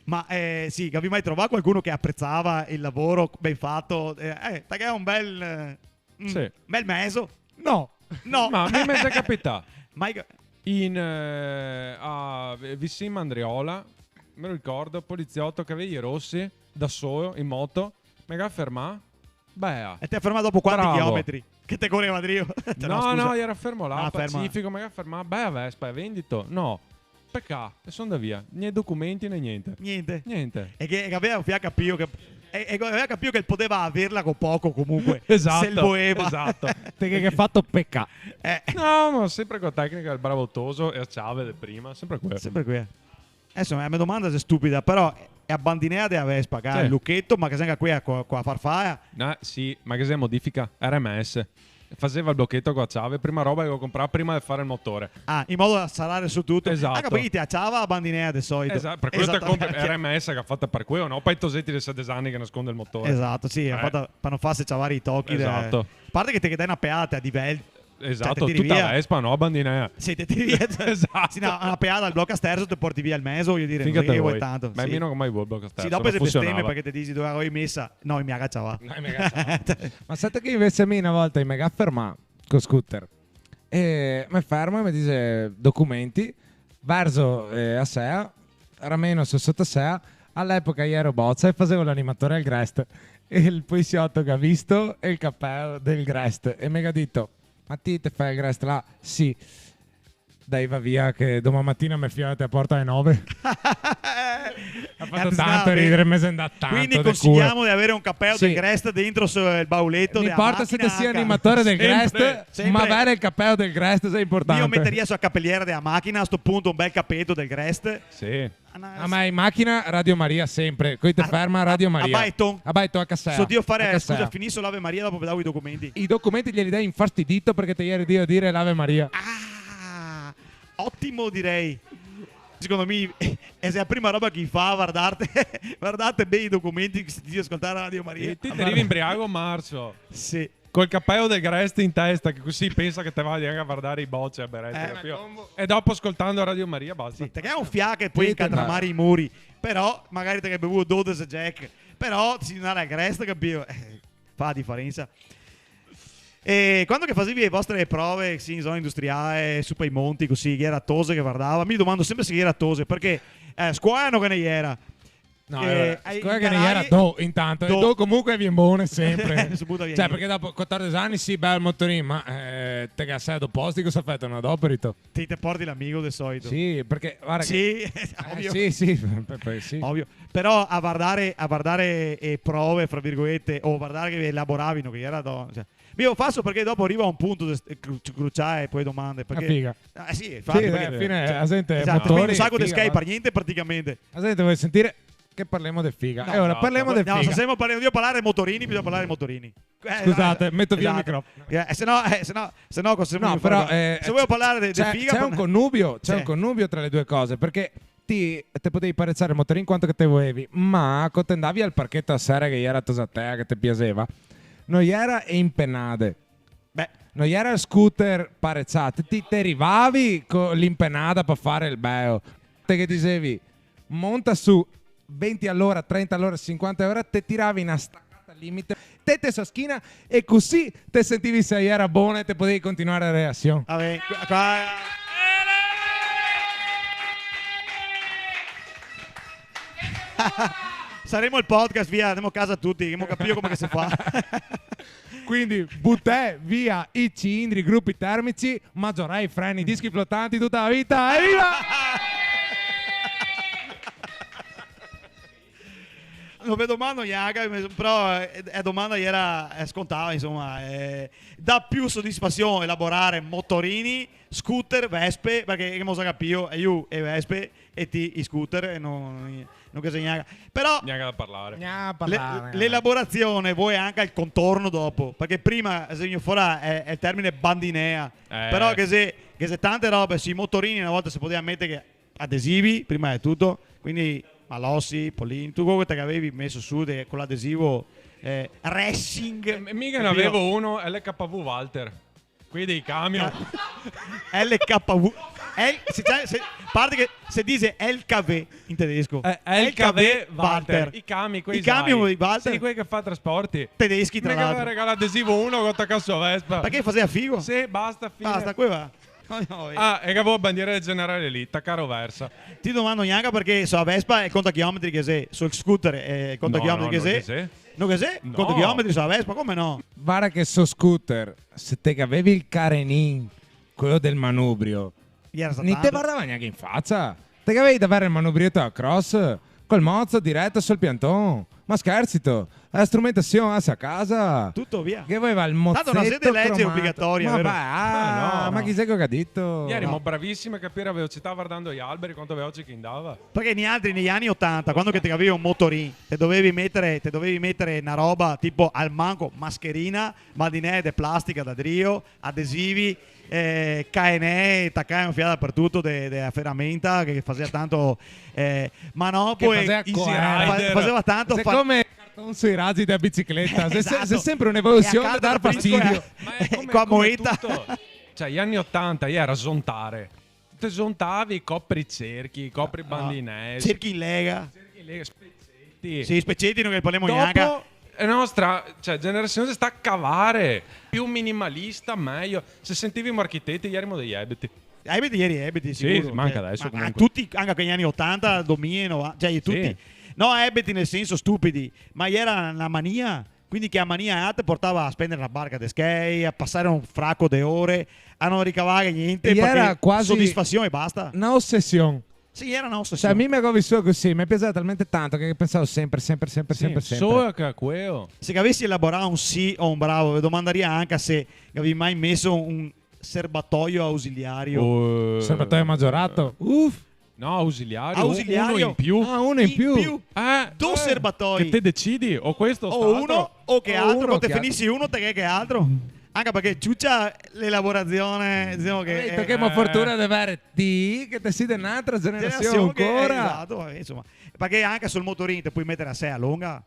Ma, eh, sì, gavì mai trovà qualcuno che aprezava el lavoro ben fato? Eh, eh, parché xe un bel, eh, mm, sì, bel mezo. No. No. Ma a mi me xe capità. Mai ca- In, eh, a, visin Mandriola, me lo ricordo, polizioto che gaveva i rosi, da solo, in moto, me ga fermà. Bea. E te ga fermà dopo quanti chilometri? Bravo. Che te coreva drio? No, no, scusa. No, jera fermo là, ah, fermo. Pacifico, me ga fermà. Bea Vespa, xe vendito? No. Pecà, e so ndà via. Né documenti né gnente. Gnente. Gnente. E che, che gaveva, gaveva capìo che, e, e gaveva capìo che el podeva averla co poco comunque, esato, se el voeva. Esato. Te che, che ga fato pecà. Eh. No, ma senpre co la tecnica del bravo toso e a ciave de prima, senpre queo. Senpre queo. Deso, eh, la me domanda xe stupida, però xe a bandinea dea Vespa, che ga el lucheto, ma che xe anca quea co, co a farfala. No, sì, ma che xe modifica? R M S. faseva el blocheto co a ciave, prima roba che go comprà prima de fare el motore. Ah, in modo da sarare su tuto. Esato. Anca parché i te a ciava a bandinea de soito. Esato, par queo te compri, esato. Era M S che ga fato par queo, no? Par i toseti de sedese ani che nasconde el motore. Esato, sì, eh, fato par no farse ciavare i tochi de... Esato. A parte che te ghe dai na peata a livel Esato, cioè, te tiri tuta via. Vespa, no? Bandinea. Sì, te tiri via. Esato. Sì, no, na peada al blocasterzo te porti via el mezo, vojo dire, finché no xe che te vol vuto tanto. Ma sì. Mi no go mai vuo el blocasterzo, sì, dopo no funsionava. Se besteme parché te disi: "Dove la go mesa?" No, i me ga ciavà. No, i me ga ciavà. Ma sèto che invese mi na volta i me ga fermà co scooter. E me ferma e me dixe: "Documenti, verzo, eh, a Sea, rameno so soto a Sea, a l'epoca i ero bocia e fasevo l'animatore al Grest." E el polisioto che ga visto el capeo del Grest e me ga dito: "Ma ti te fè el Grest là?" "Sì." "Dai, va via che doman matina me fiola te porta ae nove." Ga fato tanto ridere, me xe ndà tanto de culo. Quindi consigliamo di avere un capeo del Grest dentro el bauleto dea machina. No importa se te si animatore del Grest, sempre, ma avere el capeo del Grest xe importante. Mi metarìa su la capeliera dea machina a sto punto un bel capeto del Grest. Sì. Ah, ma in machina Radio Maria sempre, co i te ferma Radio Maria. A baeton. A baeton, a casea. So drio fare, scusa, finiso l'Ave Maria, dopo ve dago i documenti. I documenti glieli dai infastidito parché te ieri drio dire l'Ave Maria. Ah, otimo, direi. Secondo mi, xe la prima roba che i fa, vardarte, vardarte ben i documenti che se te si a scoltare Radio Maria. E ti te rivi inbriago, Marcio. Sì. Col capeo del Grest in testa, che cusì pensa che te vadi anca a vardare i boce a berete, capìo? Eh, ma come? E dopo scoltando Radio Maria, basta. Sì, te ghe un fià che te pol incatramare i muri, però magari te ghe bevuo dodese Jack, però te si ndà al Grest, capìo? Eh, fa la difarensa. E quando che fasevi le vostre prove, sì, in zona industriale, su par i monti, cusì, che ghe jera tose che vardava, mi domando sempre se ghe jera tose, parché, eh, scuola no ghe ne jera. No, eh, eh, scusa che ne jera do, intanto, e do comunque vien bone sempre. Se buta via. Cioè, parché dopo quatordese ani, sì, bel motorin, ma, eh, te ga sè do posti, cosa fè? Te no doperito? Ti te porti l'amigo de soito. Sì, parché, varda che... Sì, ovio. Sì, sì, pe-, pe-, sì. Ovio. Però a vardare, a vardare, eh, prove, fra virgolete, o vardare che elaboravino, che jera do-, cioè, mi lo faso parché dopo riva un punto de st-, cru-, cruciale, po' domande, parché... La figa. Ah, sì, infati, sì, parché, beh, a fine, cioè, la gente, esato, motori, un saco de figa, schei par gnente, praticamente. La gente vol sentire che parlemo de figa. No, e ora, no, parlemo de figa. No, se semo par-, drio parlare de motorini, bisogna parlare de motorini. Eh, scusate, no, meto via el microfono. Esato. Eh, se no, eh, se no, se no cosa semo... No, però, eh, se voio parlare de, de figa, c'è un connubio, c'è un connubio tra le due cose, parché ti te podevi pareciare el motorin quanto che te volevi, ma co te ndavi al parcheto a sera che jera tosatea che te piaseva, no jera e impenade. Beh, no jera el scooter parecià, ti te rivavi co l'impenada par fare el beo. Te ghe disevi: "Monta su, venti a l'ora, trenta a l'ora, sinquanta a l'ora", te tiravi na stacata al limite, tete so schina, e cusì te sentivi se jera bona e te podevi continuare la relasion. Va ben, qua, qua. Saremo el podcast, via, ndemo casa tuti, ghemo capìo come che se fa. Quindi, butè via i cilindri, grupi termici, ma zorà i freni, dischi flotanti tuta la vita, eviva! No ve domando gnanca, però, eh, la domanda jera, eh, scontada, insoma, eh, dà più sodisfasion elaborare motorini, scooter, vespe, parché ghemo za capìo, e lu e vespe, e ti i scooter, e no, no ghe xe gnanca. Però gnanca da parlare. Gnanca da parlare, le-, l'elaborasion vol anca el contorno dopo, parché prima xe vegnù fora, eh, el termine bandinea, eh, però ghe xe, ghe xe tante robe, sui motorini na volta se podeva metere adesivi, prima de tuto, quindi Malossi, Polini, tuto queo che te gavevi meso su de, co l'adesivo, eh, Racing. Eh, mi ghe n'avevo uno, L K V Walter. Quei dei camion. L K V. L, se, se, a parte che se dixe L K V in tedesco. Eh, L K V Walter. L K V Walter. I cami, quei, i camion, sai, Walter. Sì, quei che fa trasporti. Tedeschi, tra l'altro. Me gaveva regalà adesivo uno, go tacà su a Vespa. Parché faseva figo? Sì, basta, fine. Basta, queo va. No, no, eh. Ah, e che gavevo bandiera del generale lì, tacà roversa. Ti domando gnanca parché so a Vespa el contachilometri che xe, sul scooter, eh, el contachilometri che xe. No, no, no ghe xe. No ghe xe? No. Contachilometri so a Vespa, come no? Varda che so scooter, se te gavevi el carenin, queo del manubrio, jera ni te vardava gnanca in facia. Te gavevi da vere el manubrieto a cross, col mozo direto sul pianton. Ma scherzito? La strumentasion, ah, se a casa. Tuto via. Che voleva el mozeto cromato. Tanto na sede lege obligatoria, vero? Ma va, ah, ma chi xe che ga dito? Ierimo bravisimi a capire la velocità vardando i alberi, quanto veloce che andava. Parché nialtri nei ani otanta, quando che te gavevi un motorin, te dovevi metere, te dovevi metere na roba tipo almanco mascherina, ma de plastica da drio, adesivi, eh, caenee, tacà un fià dapartuto de, de la feramenta, che faseva tanto, eh, ma no, che po' faseva, i fa-, rider, faseva tanto fa- come carton sui rasi dela bicicleta, xe se-, esato, xe sempre un'evolusion da dar fastidio. Ma xe come, co la moeta. Come tuto. Cioè, i ani otanta, i era zontare. Te zontavi, copri i cerchi, copri i bandinesi. Cerchi in lega. Cerchi in lega, speceti. Sì, speceti no ghe ne parlemo gnanca. Dopo, la nostra, cioè, generasion xe sta cavare. Più minimalista, mejo. Se sentivimo architeti, ierimo dei ebeti. Ebeti, ieri ebeti, sì, sicuro. Ma anca deso, comunque. Ma tuti, anca quei ani otanta, domila, novanta, cioè, tuti. Sì. No ebeti nel senso stupidi, ma iera na mania. Quindi che a mania te portava a spendere na barca de schei, a pasare un fraco de ore, a no ricavare gnente, parché sodisfasion e basta. E iera quasi na osesion. Sì, iera na osesion. Cioè, mi me go visuo cusì, me piaseva talmente tanto che pensavo sempre, sempre, sempre, sempre, sempre. Sì, solo che a queo. Se gavesi elaborà un sì o un bravo, ve domandaria anca se gavevi mai meso un serbatoio ausiliario. Oh. Serbatoio magiorato? Uf. No, ausiliario, ausiliario. Uno in più. Ah, uno in più. In più. Eh, do serbatoi. Che te decidi, o questo o sta altro. O uno o che altro, o uno o che altro. Quando te finisi uno, te ghe che altro. Anca parché ciucia l'elaborasion, disemo che... Capito, eh, che fortuna de avere ti, che te si de n'altra generasion ancora. Generasion che, eh, esato, vabbè, insoma. Parché anca sul motorin te pol metere la sea longa.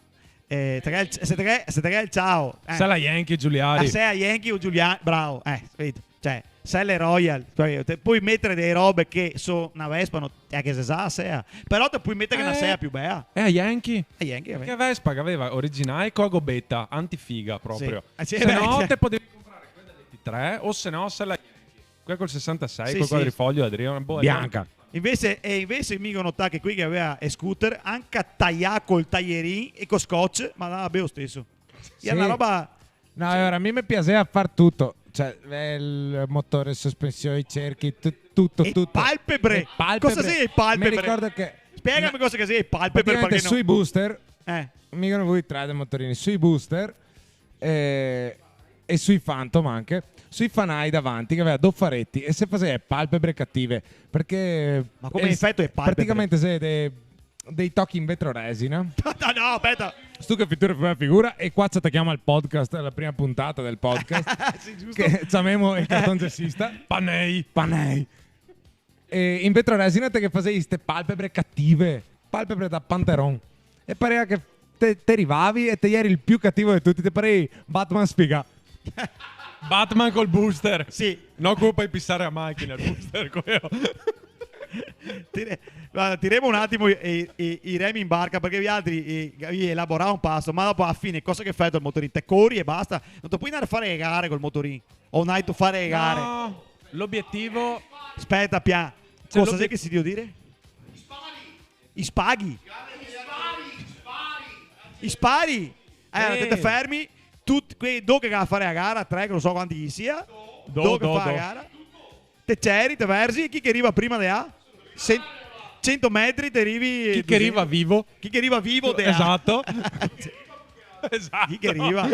Eh, te ghe el, se te ghe, se te ghe el ciao, eh. Sela Yankee, Giuliani. La sea Yankee o Giuliani, bravo, eh, capito? Cioè, sele Royal, capito? Te pol metere dee robe che so na Vespa, no, eh, che se sa, sea. Però te pol metere na sea più bea. Eh, a Yankee. A Yankee, vabbè. Che Vespa che gaveva originale co a gobeta, antifiga proprio. Sì. Ah, sì, beh, sì. Se no te podevi comprare quela del ventitré, o se no, sela Yankee. Quela col sesantasei, sì, col quadrifoglio, Adriano, boh, bianca. Invese, e invese mi go notà che quei che gaveva e scooter, anca taià col taierin e co scotch, ma andava ben lo steso. Sì. Iera na roba, no, cioè, alora, a mi me piaseva far tuto, cioè, eh, el motore, sospension, i cerchi, tu-, tuto, tuto. E palpebre? E palpebre. Cosa xe e palpebre? Me ricordo che... Spiegame cosa che xe e palpebre, parché no. Praticamente sui booster, eh, mi go vuo tre de motorini, sui booster, eh, e sui Phantom anca, sui fanai davanti che gaveva do fareti e se faseva palpebre cative, parché... Ma come efeto e palpebre? Praticamente xe de-, dei tochi in vetroresina. No, no, speta. Stuca, fitura, figura, e qua se tachiamo al podcast, la prima puntata del podcast. Sì, giusto. Che ciamemo el cartongesista. Panei. Panei. E in vetroresina te ghe fasevi ste palpebre cative, palpebre da panteron. E parea che te, te rivavi e te ieri el più cativo de tuti, te parevi Batman sfigà. Batman col booster. Sì. No, come fai pisare a machina, el booster, queo. Tire-, varda, tiremo un atimo i, i, i remi in barca, parché vialtri, eh, gavì elaborà un paso, ma dopo, a la fine, cosa che fai col motorin? Te cori e basta. No te pol ndare a fare le gare col motorin. O ndai a fare le gare. No, l'obietivo... Speta, pian. Cioè, cosa xe che si drio dire? I spari. I spari? Eh, te, te fermi, tuti quei do che ga da fare la gara, tre, che no so quanti che i sia. Do, do che fa la gara. Te ceri, te verzi, chi che riva prima de là? Sen-, sento metri, te rivi... Chi che riva vivo. Chi che riva vivo de là. Esato. Esato. Chi che riva.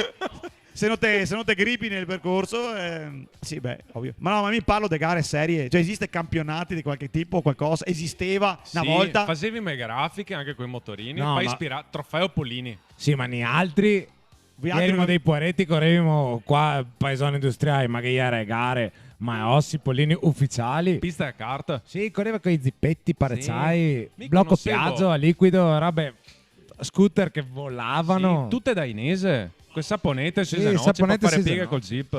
Se no te, se no te gripi nel percorso, ehm, sì, beh, ovio. Ma no, ma mi parlo de gare serie. Cioè, esiste campionati de qualche tipo, qualcosa? Esisteva na volta? Sì, fasevimo e grafiche anca coi motorini, no, par ispirà, trofeo Polini. Sì, ma nialtri... Vialtri ierimo dei poareti, corevimo qua, paesoni industriali, ma che iera gare, ma osi, Polini uficiali. Pista da kart. Sì, coreva coi zipeti, pareciai, sì, bloco piazo, a liquido, robe, scooter che volavano. Sì, tute dainese. Col saponete sui zanoci, par fare pieghe col zip.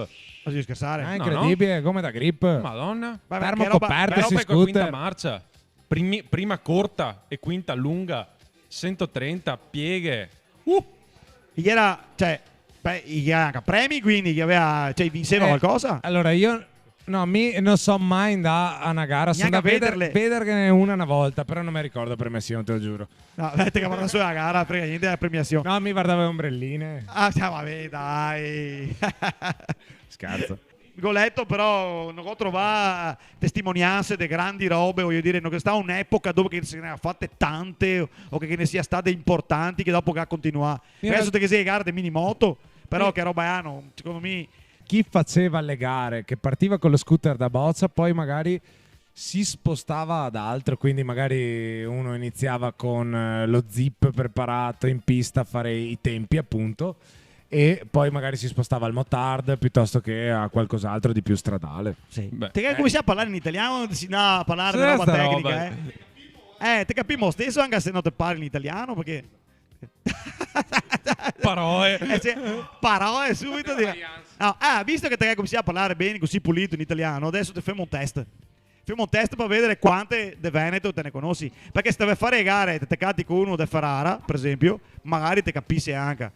Ma sì, schersare? Ah, incredibile, come da grip. Madona. Termocoperte sui scooter. Robe co quinta marcia. Primi-, prima corta e quinta lunga, sentotrenta, pieghe. Uh! Iera, cioè, beh, iera anca premi, quindi, che gaveva, cioè, vinseva qualcosa? Eh, alora, mi no so mai ndà a na gara, so ndà a veder, vederghene una na volta, però no me ricordo premiasion, te lo giuro. No, te che varda solo la gara, frega gnente dela premiasion. No, mi vardavo le ombreline. Ah, cioè, vabè, dai. Scherzo. Go leto, però no go trovà testimonianse de grandi robe, vojo dire, no ghe xe stà un'epoca dove che se ne ga fate tante o che, che ne sia state importanti che dopo che ga continuà. Deso te ghe xe le gare de minimoto, però che roba xe, no? Secondo mi... Chi faceva le gare, che partiva con lo scooter da boccia, poi magari si spostava ad altro, quindi magari uno iniziava con, eh, lo zip preparato in pista a fare i tempi, appunto, e poi magari si spostava al motard piuttosto che a qualcos'altro di più stradale. Sì. Beh. Te che cominsi a parlar in italian, te si ndà a parlar de roba tecnica, eh. Eh, te capimo steso, anca se no te parli in italian, parché... Paroe. Eh, sì, paroe subito. No, ah, visto che te che cominsi a parlar ben, cusì pulito in italian, deso te femo un test. Femo un test par vedar quante de Veneto te ne conosi. Parché se te ve far le gare, te, te cati co uno de Ferrara, par esempio, magari te capisi anca.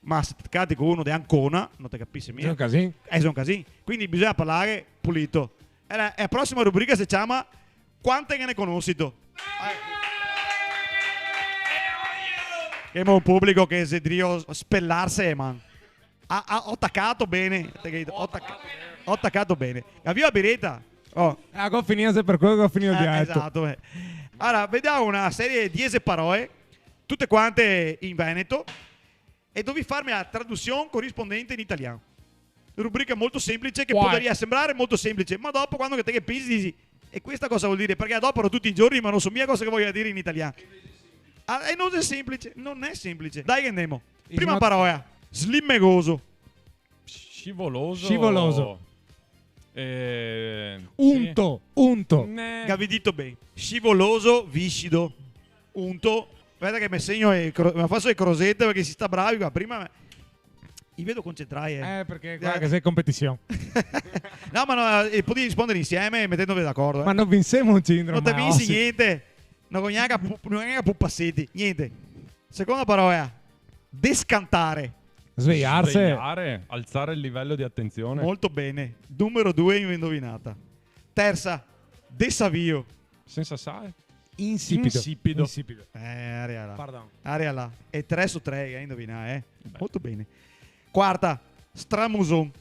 Ma se te cati co uno de Ancona, no te capisi mia. Xe un casin. Eh, xe un casin. Quindi bisogna parlar pulito. E la, e la prosima rubrica se ciama Quante che ne conosito. Eh. Ghemo un publico che xe drio spelarse, man. Ah, ah, go tacà ben, te capìo? Go tacà, go tacà ben. Gavì la bireta? Oh. Ah, go finìo, xe par quelo che go finìo el dialeto. Eh, esato, eh. Alora, vedemo na serie de diese paroe, tute quante in veneto, e dovì farme la tradusion corispondente in italian. Rubrica molto semplice, che podaria sembrar molto semplice, ma dopo, quando che te ghe pensi, te disi: "E questa cosa vol dir?" Parché la doparo tuti i giorni, ma no so mia cosa che vol dir in italian. Ah, e no xe semplice, no xe semplice. Dai che ndemo. Prima parola, slimegoso. Scivoloso. Scivoloso. Eh, sì. Unto, unto. Gavì dito ben. Scivoloso, viscido. Unto. Speta che me segno e cro-, me faso le crosete parché se sta bravi qua. Prima me, i vedo concentrai, eh. Eh, parché qua che xe competision. No, ma no, eh, podì rispondar insieme metendove d'acordo, eh. Ma no vinsemo un cilindro. No te vinsi gnente. No gnanca pu-, no gnanca pupaseti, gnente. Seconda parola, descantare. Svejarse. Svegliare, alzare il livello di attenzione. Molto ben. Numero due, indovinata. Tersa, desavio. Sensa sale. Insipido. Insipido. Insipido. Eh, aria là. Pardon. Aria là. E tre su tre che ga indovinà, eh. Beh. Molto ben. Quarta, stramuson.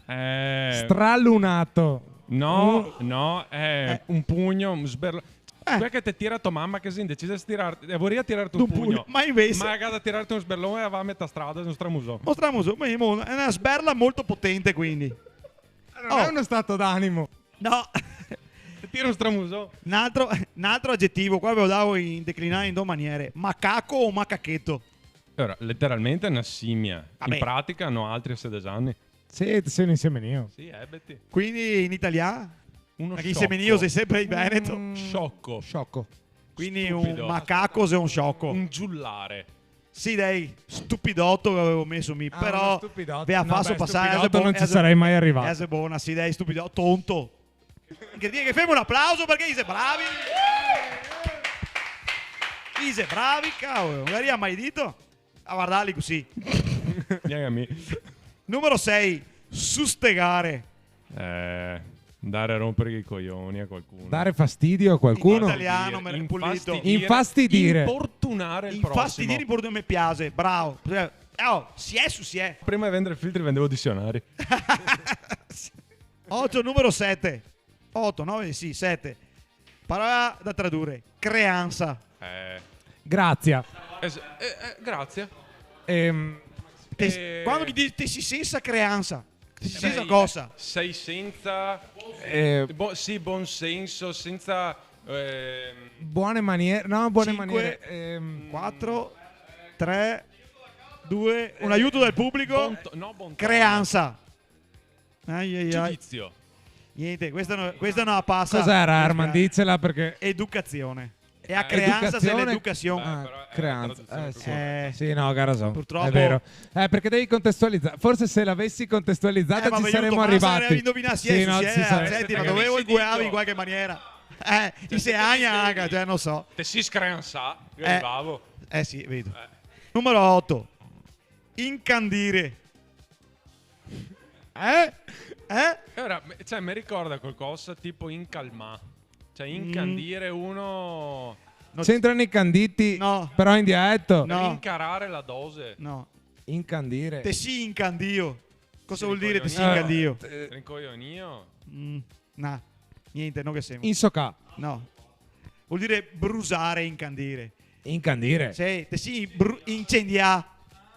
Eh. Stralunato. No, no, eh, un pugno, un sberlo-, eh. Quel che te tira to mama che xe indecisa de tirar, eh, voria tirarte un pugno. Un pugno. Ma invese... Ma la ga da tirarte un sberlon e la va a metà strada, un stramuson. Un stramuson, ma xe na sberla molto potente, quindi. Alora, no xe uno stato d'animo. No. Te tira un stramuson. N'altro, n'altro agetivo, qua ve lo davo in declinà in do maniere. Macaco o macacheto? Alora, leteralmente xe na simia. Vabè. In pratica, noaltri a sedese ani. Sì, te si un insemenìo. Sì, ebeti. Quindi in italian? Uno sciocco. Parché insemenìo xe senpre in veneto. Mm, sciocco. Sciocco. Quindi un macaco xe un sciocco. Stupido. Un giullare. Sì, dai, stupidoto che gavevo meso mi, però... Ah, uno stupidoto. Ve la faso pasar, no, beh, stupidoto no ci sarei mai arivà. Eh, xe bona, sì, dai, stupidoto, tonto. Che dir, che femo un aplauso parché i xe bravi. I xe bravi, cavolo, no garia mai dito. A vardarli cusì. Gnanca mi. Numero sei, sustegare. Eh, ndare a rompare i coioni a qualcuno. Dare fastidio a qualcuno. In italian, me, pulito. Infastidire. Infastidire. Importunare el prosimo. Infastidire, importunare, me piaxe, bravo. Cioè, oh, si xe su si xe. Prima de vendar filtri vendevo disionari. Oto, numero sete. Oto, nove, sì, sete. Parola da tradure. Creansa. Eh. Grazia. Es-, eh, eh, grazia. Ehm, te s-, eh, quando che te, te si sensa creansa, te si sensa cosa? Sei senza, eh, bo-, sì, bon senso, senza, ehm, buone maniere, no, buone maniere, ehm, quatro, tre, due, un aiuto dal publico. Bon to-, no, bon tono. Creansa. Ai, ai, ai. Giudizio. Gnente, questa no, questa no la pasa. Cos'era, Arman? Dicela, parché... Educazione. E a creansa xe l'educasion. Educazione. Ah, però, eh, creansa. Eh, sì. Eh. Sì, no, ga rason. Purtropo. Xe vero. Eh, parché devi contestualizar. Forse se l'avesi contestualizata, eh, ci saremo arivati. Sì, no, ci sarei. Senti, ma dovevo inguearvi in qualche maniera. Eh, cioè, i se agna anca, cioè, no so. Te si screansà, mi arivavo. Eh, sì, vedo. Eh. Numero oto. Incandire. Eh? Eh? E ora, me, cioè, me ricorda qualcosa tipo incalmà. Cioè, incandire uno... No. C'entrano i canditi, no, però in dialetto. No. Rincarare la dose. No. Incandire. Te si incandìo. Cosa vol dire te si incandio? Eh, te- Rincoglionio? Mm, no, gnente, no ghe semo. Insocà. No. Vol dire brusare, incandire. Incandire? Sì, te si bru-, incendià.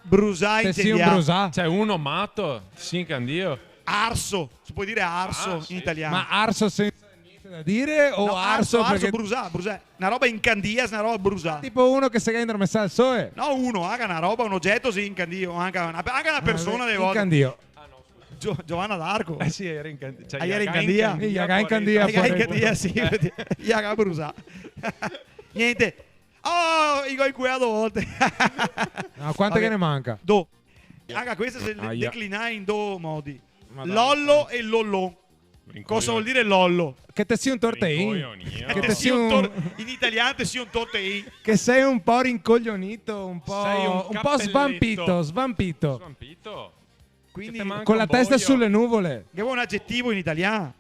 Brusà, incendià. Te si un brusà? Cioè, uno mato, te si incandio. Arso, se pol dire arso in italian. Ah, sì. Ma arso sensa gnente da dire o... No, arso, arso, arso, parché brusà, brusà. Na roba incandia, na roba brusà. Tipo uno che se ga indormesà al soe. No, uno, anca na roba, un ogeto, sì, incandio, anca na, anca na persona dele volte. Ah, incandio. Gio-, Giovanna d'Arco. Eh sì, iera incandia. Cioè, ah, iera incandia? Sì, iera incandia, iera incandia, sì, iera brusà. Gnente. Oh, i go incueà do volte. No, quante che ne manca? Do. Anca questa se declina in do modi. Madona. Lollo e lollon. Cosa vol dire lollo? Che te si un tortein. Rincoglionio. Che te si un tor-, in italian te si un tortein. Che sei un po' rincoglionito, un po', sei un po' svampito, svampito. Svampito. Quindi, con la testa sulle nuvole. Che te manca un boio. Che vuol un agetivo in italian?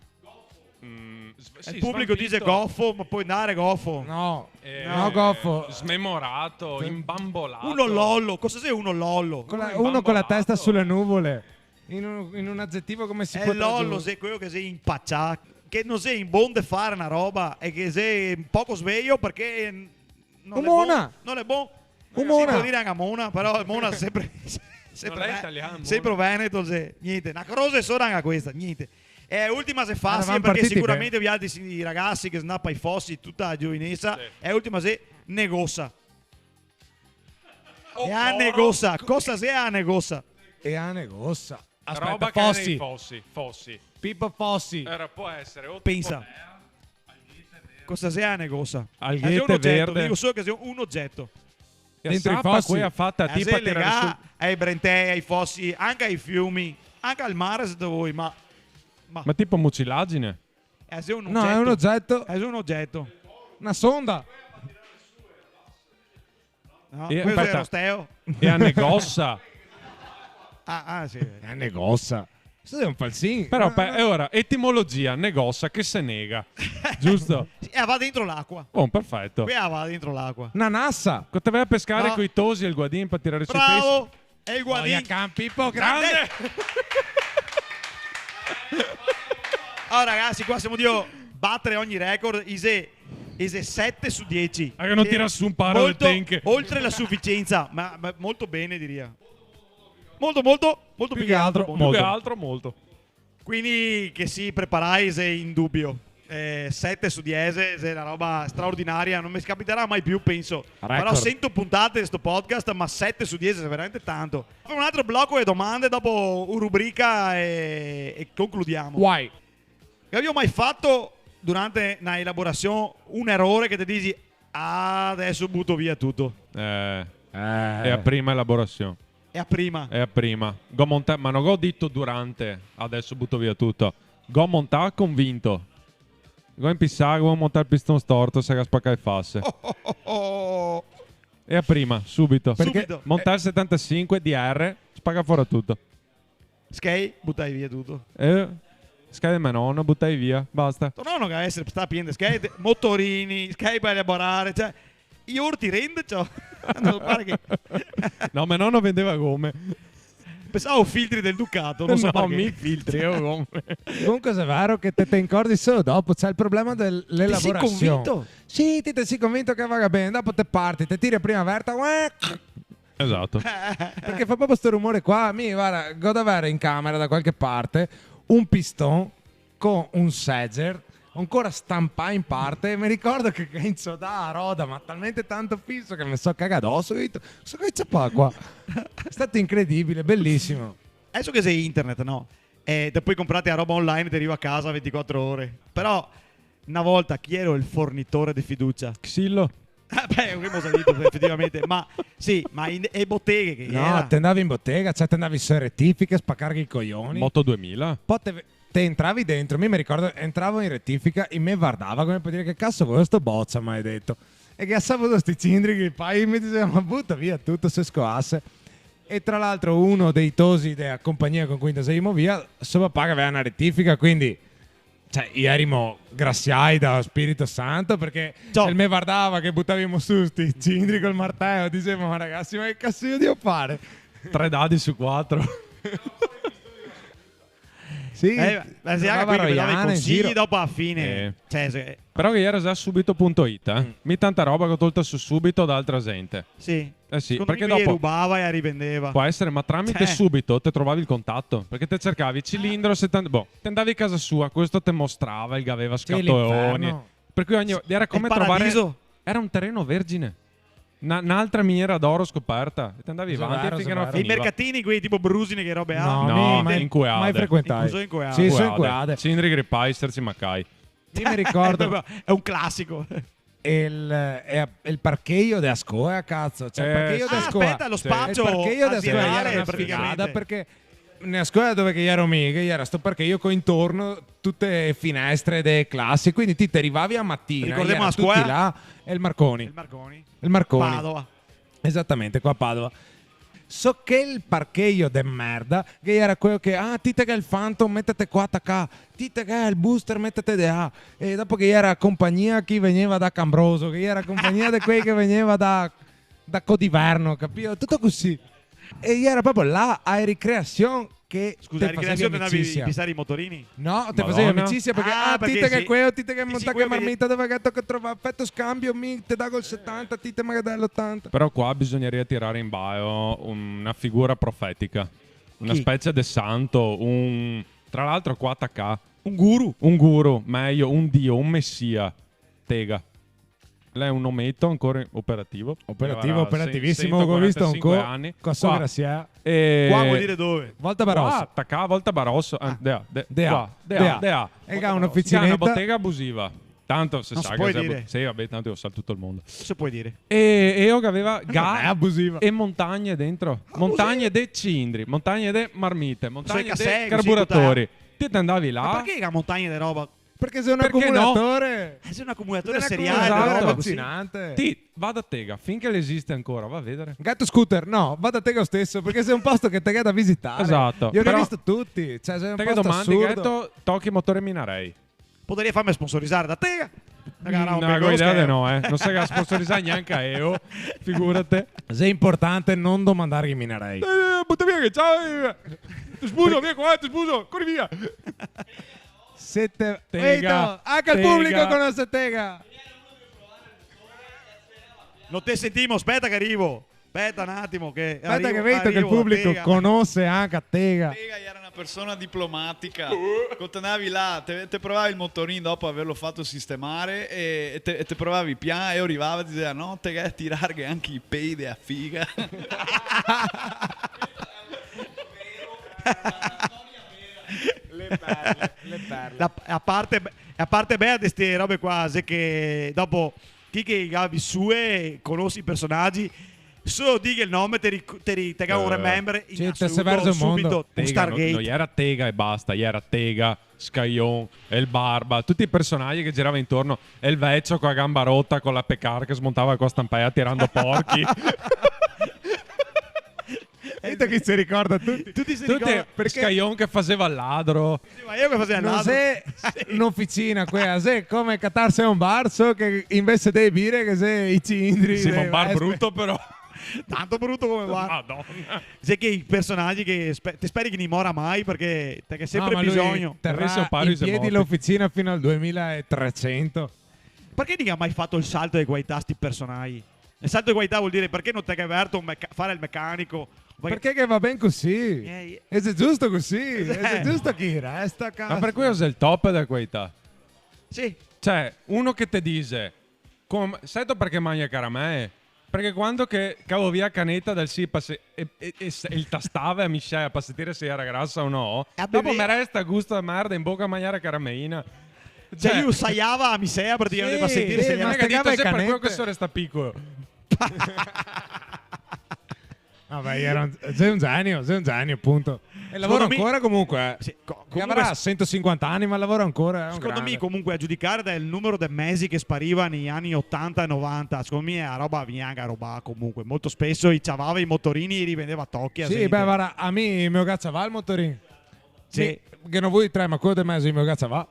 Mm, s-, sì, svampito. El publico dixe gofo, ma pol andare gofo. No, eh, no gofo. Smemorato, imbambolato. Uno lollo, cosa xe uno lollo? Uno con la testa sulle nuvole. In un, in un agetivo come se pol tradurlo? Eh, lollo, xe queo che xe inpacià, che no xe in bon de fare na roba e che xe un poco sveio parché no l'è bon. Un mona! No l'è bon. Un mona! Si pol dire anca mona, però mona sempre, sempre, no l'è italian, sempre mona. Veneto, xe, gnente. Na croxe sola anca questa, gnente. E ultima xe facile, parché sicuramente vialtri, i ragasi che snapa i fosi tuta la giovinesa, sì, e ultima xe negosa. E a negosa, cosa xe a negosa? E a negosa. Aspeta, roba che ga nei fosi, fosi. Pipo Fosi. Era, pol esare, o tipo... Pensa. Cosa xe a negosa? Alghete verde. Xe un ogeto, digo solo che xe un ogeto. Dentro i fosi. Quea fata tipo a tirare su. Xe legà ai brentei, ai fosi, anca ai fiumi, anca al mare se te vol, ma, ma... Ma tipo mucilagine? Eh, xe un ogeto. No, xe un ogeto. Eh, xe un ogeto. Na sonda. No, e, questo aspeta, xe Rosteo. E a negosa. Ah, ah, sì. E a negosa. Questo xe un falsin. Però, no, pe-, no. E ora, etimologia, negosa, che se nega. Giusto? Sì, e va dentro l'acua. Bon, perfeto. Quea va dentro l'acua. Na nasa. Co te vai a pescare coi tosi e el guadin par tirare su i pesi. Bravo! E el guadin. Boia Campi, po, grande! Oh, ragasi, qua semo drio batare ogni record. I xe, i xe sete su diese. Ah, che no tira su un paro de tenche. Oltre la suficienza, ma, ma molto ben, diria. Molto, molto, molto più che altro, molto. Più che altro, molto. Quindi che sì, preparai xe indubio. Eh, sete su diese, xe na roba straordinaria, no me capitarà mai più, penso. Record. Farò sento puntate de sto podcast, ma sete su diese xe veramente tanto. Femo un altro bloco de domande, dopo un rubrica e, e concludiamo. Vai. Gavìo mai fato, durante na elaborasion, un erore che te disi, "Ah, deso buto via tuto"? Eh, eh. Xe a prima elaborasion. Xe a prima. Xe a prima. Go montà, ma no go dito durante, "Deso buto via tuto". Go montà convinto. Go impisà, go montà el piston storto, se ga spacà e fase. Oh, oh, oh, oh. Xe a prima, subito. Parché? Subito. Montà el setantasinque D R, spaca fora tuto. Schei, butai via tuto. Eh? Schei de me nono, butai via, basta. To nono che ga da esare, sta pien de schei, de-, motorini, schei par elaborare, cioè, i orti rende, ciò. No, pare che... No, me nono vendeva gome. Pensavo filtri del Ducato, no so parché. No, mi filtri, io gome. Comunque xe vero che te, te incorzi solo dopo, xe el problema de l'elaborasion. Te si convinto? Sì, ti te si convinto che vaga ben, dopo te parti, te tiri a prima verta, uè. Esato. Parché fa proprio sto rumore qua. Mi, varda, go da vere in camera da qualche parte un piston co un sezer ancora stampà in parte, e me ricordo che, che ga inzodà a roda, ma talmente tanto fiso che me so cagà doso, go dito, "Cosa che ciapa qua?" Xe stà incredibile, belisimo. Deso che xe internet, no? E te pol comprarte a roba online e te riva a casa ventiquatro ore. Però, na volta, chi iera el fornitore de fiducia? Xillo. Eh, beh, gavemo già dito, efetivamente. Ma, sì, ma in, e boteghe che iera? No, te ndavi in botega, cioè te ndavi su retifiche, spacarghe i coioni. Moto duemila. Po te ve-, te entravi dentro, mi me ricordo, entravo in retifica e me vardava come par dire: "Che caso vol sto bocia maledeto?" E che ga savuo sti cindri, che pai me diseva: "Ma buta via tuto, se scoase." E tra l'altro uno dei tosi dea compagnia con cui ndasevimo via, so papà gaveva na retifica, quindi, cioè, i ierimo grasiai dal Spirito Santo, parché el me vardava che butavimo su sti cindri col martelo, disevo: "Ma ragasi, ma che caso devo fare?" Tre dadi su quatro. Sì, eh, ma se trovava anche quei che dava i consigli dopo a fine. Eh. Cioè, se... Però che ghe jera za subito punto it, eh. Mm. Mi tanta roba che go tolta su subito da altra gente. Sì. Eh sì, secondo me dopo rubava e rivendeva. Pol esare, ma tramite subito te trovavi el contato, parché te cercavi cilindro setanta, boh, te andavi a casa sua, questo te mostrava el che gaveva scatoloni. Sì, l'inferno. Per cui ogni, jera come trovare, jera un tereno vergine. Na, n'altra miniera d'oro scoperta. E te andavi avanti finché no finiva. E i mercatini, quei tipo Brusine, che robe là? No, no, mai, mai frequentai. In Cuade. In Cuade. Sì, so in Cuade. Sindri, Grippai, Serci Macai. Mi me ricordo. È un classico. El, el, el parchejo dea scola, cazo. Cioè, el parchejo dea scola. Ah, aspeta, lo spazio aziendale, praticamente. El parchejo dea scola jera na figata, parché nea scola dove che jero mi, che jera sto parchejo co intorno tute e finestre de clase, quindi ti te rivavi a matina, jera tuti là, e el Marconi. El Marconi. El Marconi. Padova. Esatamente, qua a Padova. So che el parchejo de merda, che jera queo che, ah, ti te ghè el Phantom, metete qua tacà, ti te ghè el Booster, metete de là. E dopo che jera compagnia che vegneva da Cambroso, che jera compagnia de quei che vegneva da, da Codiverno, capio? Tuto cusì. E jera proprio là, a ricreasion, che... Scusa, te fasevi amicisia. Scusa, a ricreasion te andavi a pisare i motorini? No, te fasevi amicisia parché, ah, ti te ghè queo, ti te ghè montà che marmita, dove che toca trovare, feto scambio, mi te dago el setanta, ti te me dai l'otanta. Però qua bisognaria tirare in balo una figura profetica, una specie de santo, un, tra l'altro qua tacà. Un guru. Un guru, mejo, un dio, un messia. Tega. L'è un ometo ancora operativo. Operativo, operativisimo, che go visto ancora. Qua, qua vuol dire dove? Volta Barossa. Qua, tacà, Volta Barossa, eh, de là, de là, qua, de là. E ga un'oficineta. Ga na botega abusiva. Tanto se sa che... Sì, vabè, tanto lo sa tuto el mondo. Cosa pol dire? E, e eo che gaveva ga e montagne dentro. Montagne de cilindri, montagne de marmite, montagne de carburatori. Ti te andavi là. Ma parché ga montagne de roba? Parché xe un acumulatore. Eh, xe un acumulatore seriale, esato. Allucinante. Ti, va da Tega, finché l'esiste ancora, va a vedare. Gato Scooter, no, va da Tega lo steso, parché xe un posto che te ghè da visitare. Esato. Li go visti tuti, cioè, xe un posto asurdo. Te ghe domandi, Gato, tochi motore Minarei. Podarìa farme sponsorizare da Tega. Mm, no, go idea de no, eh. No se ga sponsorizà gnanca eo, figurate. Xe inportante no domandarghe Minarei. Eh, buta via che ciao, eh. Te spuso, via qua, te spuso, cori via. Sete, Tega, eito, anca el publico conose Tega. No te sentimo, speta che rivo. Speta un atimo che... Speta che vedo che el publico conose anca Tega. Tega jera na persona diplomatica. Co te andavi là, te, te provavi el motorin dopo averlo fato sistemare e, e te, e te provavi pian, e el rivava e dixeva: "No, te ghè da tirarghe anca i pei de a figa." Le perle, le perle. La, la parte be-, la parte bela de ste robe qua, xe che dopo chi che ga visue, conosi i personagi, solo dighe el nome, te ric-, te ri-, te ga un remember in asoluto, subito, un Stargate. Tega, no, no jera Tega e basta, jera Tega, Scaion, el Barba, tuti i personagi che girava intorno, el vecio co la gamba rota, co la pecar che smontava co la stampea tirando porchi. Senti che se ricorda tuti. Tuti se ricorda. Tuti, parché Scaion che faseva el ladro. Sì, ma eo che faseva el ladro. No xe un'oficina quela, xe come catarse a un bar, solo che invese de bire che xe i cilindri. Sì, ma un bar bruto però. Tanto bruto come bar. Madona. Xe che i personagi che spe-, te speri che no i mora mai parché te ghè sempre bisogno. No, ma lu terà in piedi l'oficina fino al duemilatrecento. Parché no i ga mai fato el salto de qualità sti personagi? El salto de qualità vol dire, parché no te ghè verto un meca-, fare el mecanico? Parché che va ben cusì. Eh, e xe giusto cusì. Eh. E xe giusto che resta a casa. Ma par queo xe el top dea qualità. Sì. Cioè, uno che te dixe, com-, seto parché magna caramee? Parché quando che cavo via a caneta dal sì, pase-, e, e, e se-, el tastava a miscea par sentire se jera grasa o no, dopo me resta gusto de merda in boca a magnare a carameina. Cioè, cioè, lu saiava a miscea praticamente par sentire se jera... Sì, sì, ma el ga dito, "Xe par queo che so restà picolo." Vabè, jera un, xe un genio, xe un genio, punto. E lavora ancora comunque, eh. Sì, co-, comunque avrà sentosinquanta ani, ma lavora ancora, eh, xe un grande. Secondo me, comunque, a giudicare dal numero de mesi che spariva nei ani otanta e novanta, secondo me xe na roba, vegnea robà comunque. Molto speso i ciavava i motorini e i rivendeva a tochi a gente. Sì, beh, varda, a mi me lo ga ciavà el motorin. Sì. Mi, che no voi tre, ma queo de mezo me lo ga ciavà.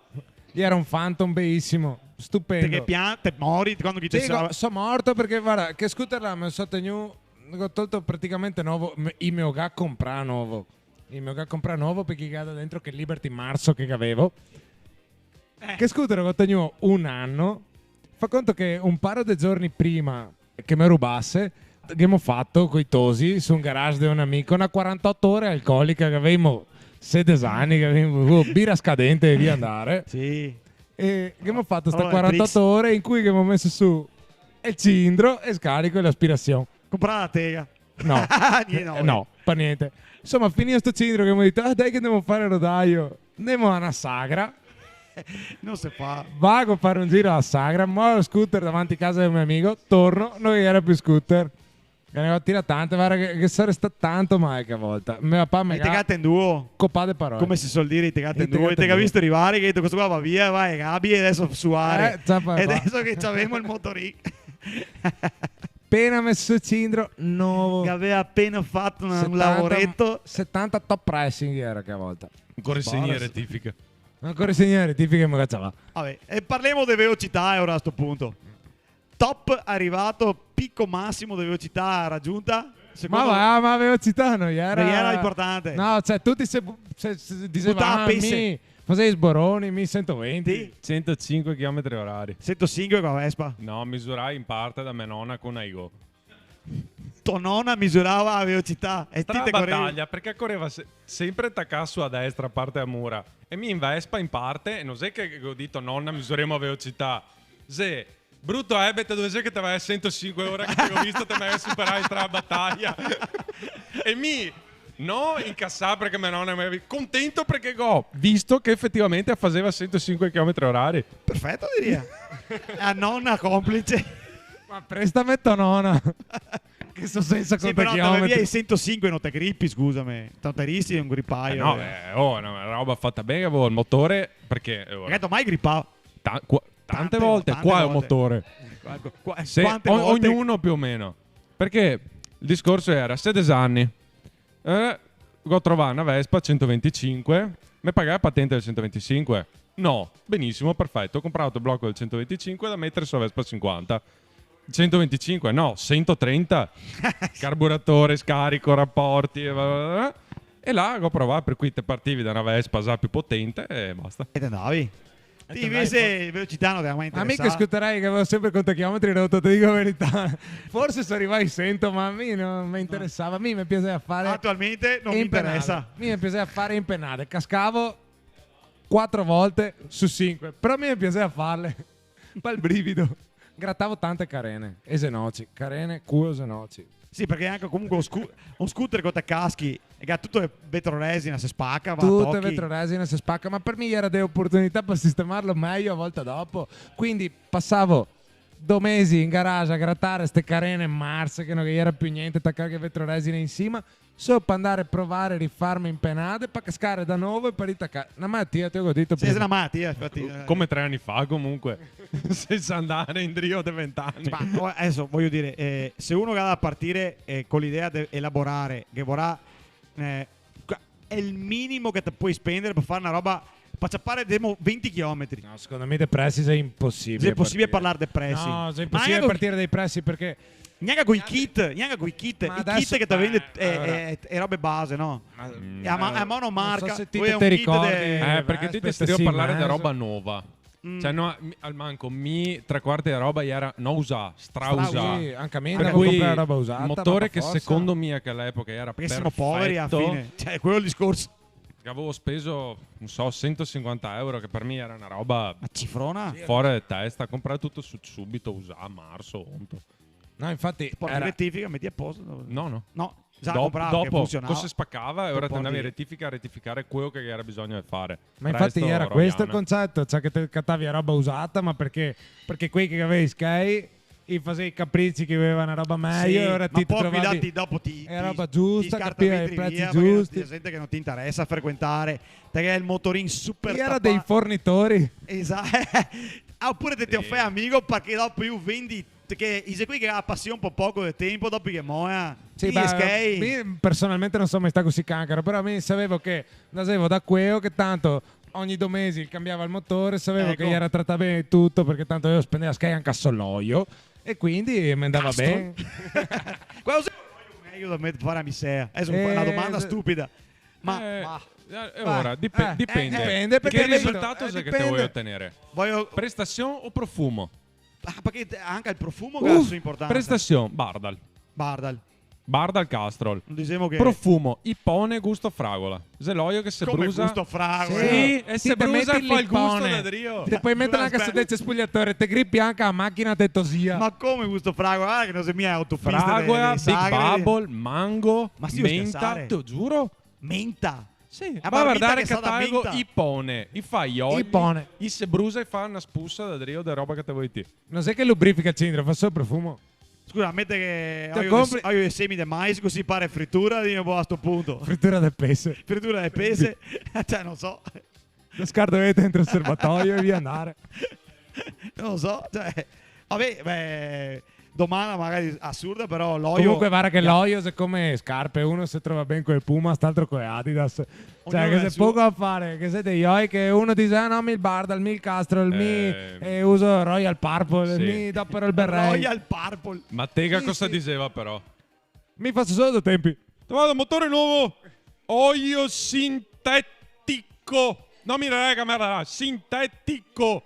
Jera un Phantom belisimo, stupendo. Te ghe pian-, te mori quando che te... Sì, so-, so morto parché, varda, che scooter là me lo so tegnù, go tolto praticamente novo, me, i me lo ga comprà novo. E me lo ga comprà novo parché ga dentro che Liberty marso che gavevo. Eh. Che scooter lo go tegnuo un ano. Fa conto che un paro de giorni prima che me lo rubase, ghemo fato coi tosi su un garage de un amico na quarantoto ore alcolica, che gavemo sedese ani, che gavemo, uh, bira scadente e via andare. Sì. E ghemo fato sta quarantoto ore in cui ghemo meso su el cilindro, el scarico e l'aspirasion. Comprà la tega. No. Niente, no, eh, no, par niente. Insoma, finìo sto cilindro che ghemo dito: "Ah, dai che ndemo fare rodaio. Ndemo a na sagra." No se fa. Vago a fare un giro a la sagra, molo el scooter davanti casa del mio amico, torno, no ghe gera più scooter. Che ne go tirà tante, varda che, che so restà tanto male che volta. Me papà me ga copà de parole. I te ga tenduo? Come se suol dire, i te ga tenduo. I te ga visto rivare, che ga dito: "Questo qua va via, va e gabie, e deso suare." Eh, ciapa qua. E deso che gavemo el motorin. Pena meso su el cilindro novo. Che gaveva pena fato un, un lavoreto. Setanta top pressing gera che volta. Ancora in segno de retifica. Ancora in segno de retifica, me ga ciavà. Vabè, e parlemo de velocità, eh, ora a sto punto. Top rivà, pico masimo de velocità ragiunta? Ma secondo va, ma la velocità no gera... No gera inportante. No, cioè, tuti se bu-, se, se diseva: "Ah, mi fasevi sboroni, mi sentoventi." Ti? Sentosinque chilometri orari. Sentosinque co la Vespa? No, misurai in parte da me nona co na Aygo. To nona misurava la velocità e ti te corevi. Stra bataglia, parché coreva se-, senpre tacà su a destra, parte a mura. E mi in Vespa in parte, e no xe che go dito: "Nona, misuremo la velocità." Xe bruto, eh, ebete, dove xe che te va a sentosinque ora che te go visto, te me ga superà in stra bataglia? E mi, no incasà parché me nona me ga vi-, contento parché go visto che efetivamente la faseva sentosinque chilometri orari. Perfeto, diria. La nona complice. Ma prestame to nona. Che so sensa contachilometri. Sì, però te ve via i sentosinque, no te gripi, scusame. Tanto te risi un gripaio, eh. Eh, no, eh, oh, na roba fata ben, gavevo el motore, parché, eh, ora... Che te ga mai gripà? Ta-, qua-, tante volte, tante volte. Qua xe un motore. Qua-, qua-, se quante o-, volte? Ognuno più o meno. Parché el discorso gera, sedese ani, eh, go trovà na Vespa sentoventisinque, me pagava la patente del sentoventisinque? No. Benisimo, perfeto, go comprà el bloco del sentoventisinque da metere su la Vespa sinquanta. Sentoventisinque? No, sentotrenta. Carburatore, scarico, raporti, e va, va, va. E là go provà, par cui te partivi da na Vespa za più potente e basta. E te ndavi? Ti invese velocità no te ga mai interesà? A mi che scooterai che gavevo senpre contachilometri roto, te digo la verità. Forse so rivà ai sento, ma a mi no me interesava. A mi me piaseva fare... Atualmente no me interesa. Impenade. A mi me piaseva fare impenade. Cascavo quatro volte su sinque, però a mi me piaseva farle. Par el brivido. Gratavo tante carene, e zenoci, carene, culo, zenoci. Sì, parché anca comunque un scu-, un scooter co te caschi, e che ga tute vetroresina, se spaca, va a tochi. Tute vetroresina, se spaca, ma par mi gera de oportunità par sistemarlo mejo a volta dopo. Quindi pasavo do mesi in garage a gratare ste carene marse che no ghe gera più gnente, tacare vetroresina in sima, solo par ndare a provare a rifarme inpenade, par cascare da novo e par ritacare. Na malatia, te go dito prima. Sì, xe na malatia, infati, eh. Come tre ani fa, comunque. Sensa ndare indrio de vent'ani. Ma, oh, deso vojo dire, eh, se uno ga da partire, eh, co l'idea de elaborare, che vorà, eh, qua-, xe el minimo che te pol spendare par fare na roba, par ciapare, demo, venti chilometri. No, secondo me de presi xe inposibile partire. Xe inposibile parlar de presi. No, xe inposibile partire dai presi parché Gnanca coi kit, gnanca coi kit, i kit che te vende, eh, eh, eh, robe base, no? Ma deso, eh, alora, e a ma-, e a monomarca, no so se ti te ricordi, eh, parché ti te stai a parlare de roba nova. Mm. Cioè, no, mi, almanco, mi, tre quarti dea roba iera no usà, strausà. Strausà. Sì, anca mi ndavo a comprare roba usata, ma par forsa. Par cui, motore che secondo mi a quell'epoca iera perfeto. Parché semo poveri, a fine. Cioè, quel xe el discorso. Che gavevo speso, no so, sentosinquanta euro, che par mi iera na roba... Na cifrona? Fora de testa, comprà tuto su-, subito, usà, marso, onto. No, infati, iera... Porti in retifica, meti a posto. No, no. No, za comprà, che funsionava. Dopo, co se spacava, e ora te ndavi in retifica a retificare queo che iera bisogno de fare. Ma infati iera questo el conceto, cioè che te catavi a roba usata, ma parché, parché quei che gaveva i schei i faseva i caprici che i voleva na roba mejo, e ora ti te trovavi la roba giusta, capìo, i presi giusti. Sì, ma po' quei là ti, dopo ti, ti, ti scartametri via, parché xe gente che no te interesa frequentare, te ghe el motorin super tapà. Iera dei fornitori. Esa-, ah, opure te, te o fè amigo, parché dopo i vendi, parché i xe quei che ga la pasion par poco de tempo, dopo i ghe moea. Sì, ma schei. Mi personalmente no so mai stà cusì canchero, però mi savevo che ndasevo da queo che tanto ogni do mesi el cambiava el motore, savevo che iera tratà ben tuto, parché tanto mi spendeva schei anca soloio, e quindi me ndava ben. Castro. Queo xe mejo da me-, fare a misea. Deso xe na domanda stupida. Ma, Eh, ma. eh, Ma, ora, dipe- eh, dipende. eh, dipende, Che perché risultato eh, xe che te dipende. Vuoi ottenere? Voio... Prestasion o profumo? Ah, parché te- anca el profumo ga la so importansa. Prestasion, Bardal. Bardal. Bardal Castrol. Disemo che... Profumo, ipone, gusto fragola. Xe l'oio che se Come brusa. Gusto fragola? Sì, e Sì, se te brusa meti e fa el gusto l'ipone. Da drio. Te pol meter Scusa, anca aspeta. Sotto el spugliatore, te gripi anca la machina de to zia. Ma come gusto fragola? Guarda che no xe mia autopista Fragola, dele Big sagre. Bubble, mango, Ma sì, vuoi menta, scherzare? Te lo giuro. Menta? Sì, La va a marmita guardare che sa da catalogo menta. Ipone, i fa i oli, Ipone. I se brusa e fa na spusa da drio de roba che te vuoi ti. No xe che lubrifica el cilindro, fa solo profumo. Scusa, mete che Te oio, compri- oio de semi de mais, cusì pare fritura, dime un po' a sto punto. Fritura de pese. Fritura de pese? Cioè, no so. Lo scarto dentro el serbatoio e via andare. No so, cioè... Vabbè, beh, domanda magari assurda, però l'oio... Comunque, guarda che Ga- l'oio xe come scarpe, uno se trova ben co le Puma, st'altro co le Adidas. Cioè, Ognuno che ha xe il suo. Poco a fare, che xe dei oi che uno dixe: "Ah, no, mi el Bardal, mi el Castrol, mi Eh, eh, uso Royal Purple, sì. Mi dopo el Beret." Royal Purple. Ma Tega Sì, cosa sì. Diseva però? Mi faso solo do tempi. Te vado motore novo. Oio sintetico. No, mira, raga, merda, sintetico.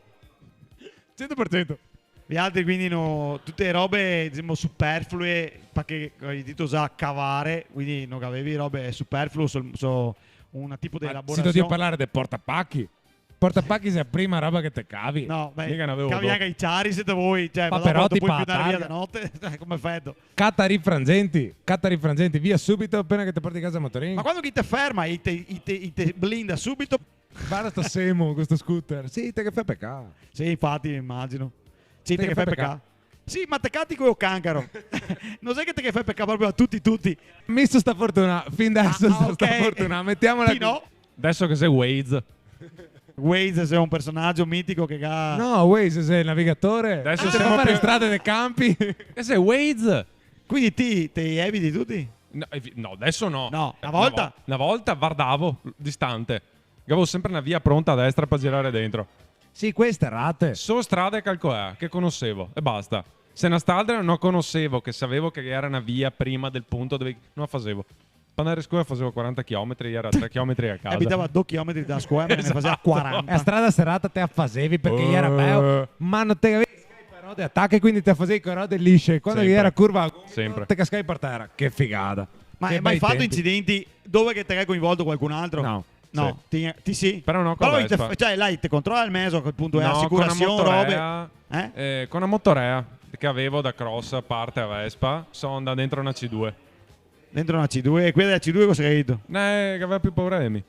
Cento per cento. Vialtri quindi no, tute robe, disemo, superflue, parché go dito za cavare, quindi no gavevi robe superflue, so, so un tipo de Ma elaborasion. Sito drio parlare de portapachi. Portapachi xe la prima roba che te cavi. No, beh, Mica ne avevo cavi do. Anca i ciari se te voi, cioè, Ma ma però dopo te ti pol paga più andare via targa. De note, cioè, come feto? Cata rifrangenti, cata rifrangenti, via subito apena che te porti casa el motorin. Ma quando che te ferma, i te, i te, i te blinda subito? Guarda sto semo, co sto scooter. Sì, te ghe fa pecà. Sì, infati, imagino. Sì, Te te ghe fa pecà. Sì, ma te cati co el cancaro. No xe che te ghe fa pecà proprio a tuti, tuti. Mi so sta fortuna, fin deso Ah, so sta ok. Fortuna, metiamola Ti no? Adeso che xe Waze. Waze xe un personajo mitico che ga... No, Waze xe el navigatore. Deso Ah, semo fa fare più- strade de campi. Che xe Waze? Quindi ti te eviti tuti? No, evi- no, adeso no. No, na volta? Na vo- na volta vardavo distante. Gavevo sempre na via pronta a destra par girare dentro. Sì, queste rate. Solo strade calcolà che conosevo e basta. Se na strada no conosevo, che savevo che ghe jera na via prima del punto dove... No la fasevo. Par andare a scola fasevo quaranta chilometri, jera tre chilometri a casa. Abitava a do chilometri da scola, ma ne faseva Esato. quaranta. E la strada serata te la fasevi parché Eh. jera beo, ma no te gavevi i scarpe rode a tache, quindi te fasevi co rode lise. Quando Sempre. Jera curva, Sempre. Te cascavi par tera. Che figata. Ma Che hai mai bei fato tempi. Incidenti dove che te ga coinvolto qualcun altro? No. No, ti, ti sì? Però no co la Però te- Vespa. Cioè, là te controla el mezo a quel punto, eh, No, co na asicurasion, robe. motorea, Eh? eh, co na motorea che gavevo da cross, a parte a Vespa, so andà dentro na C due. Dentro na C due, e quela dela C due cosa che ga dito? Eh, che gaveva più paura de mi.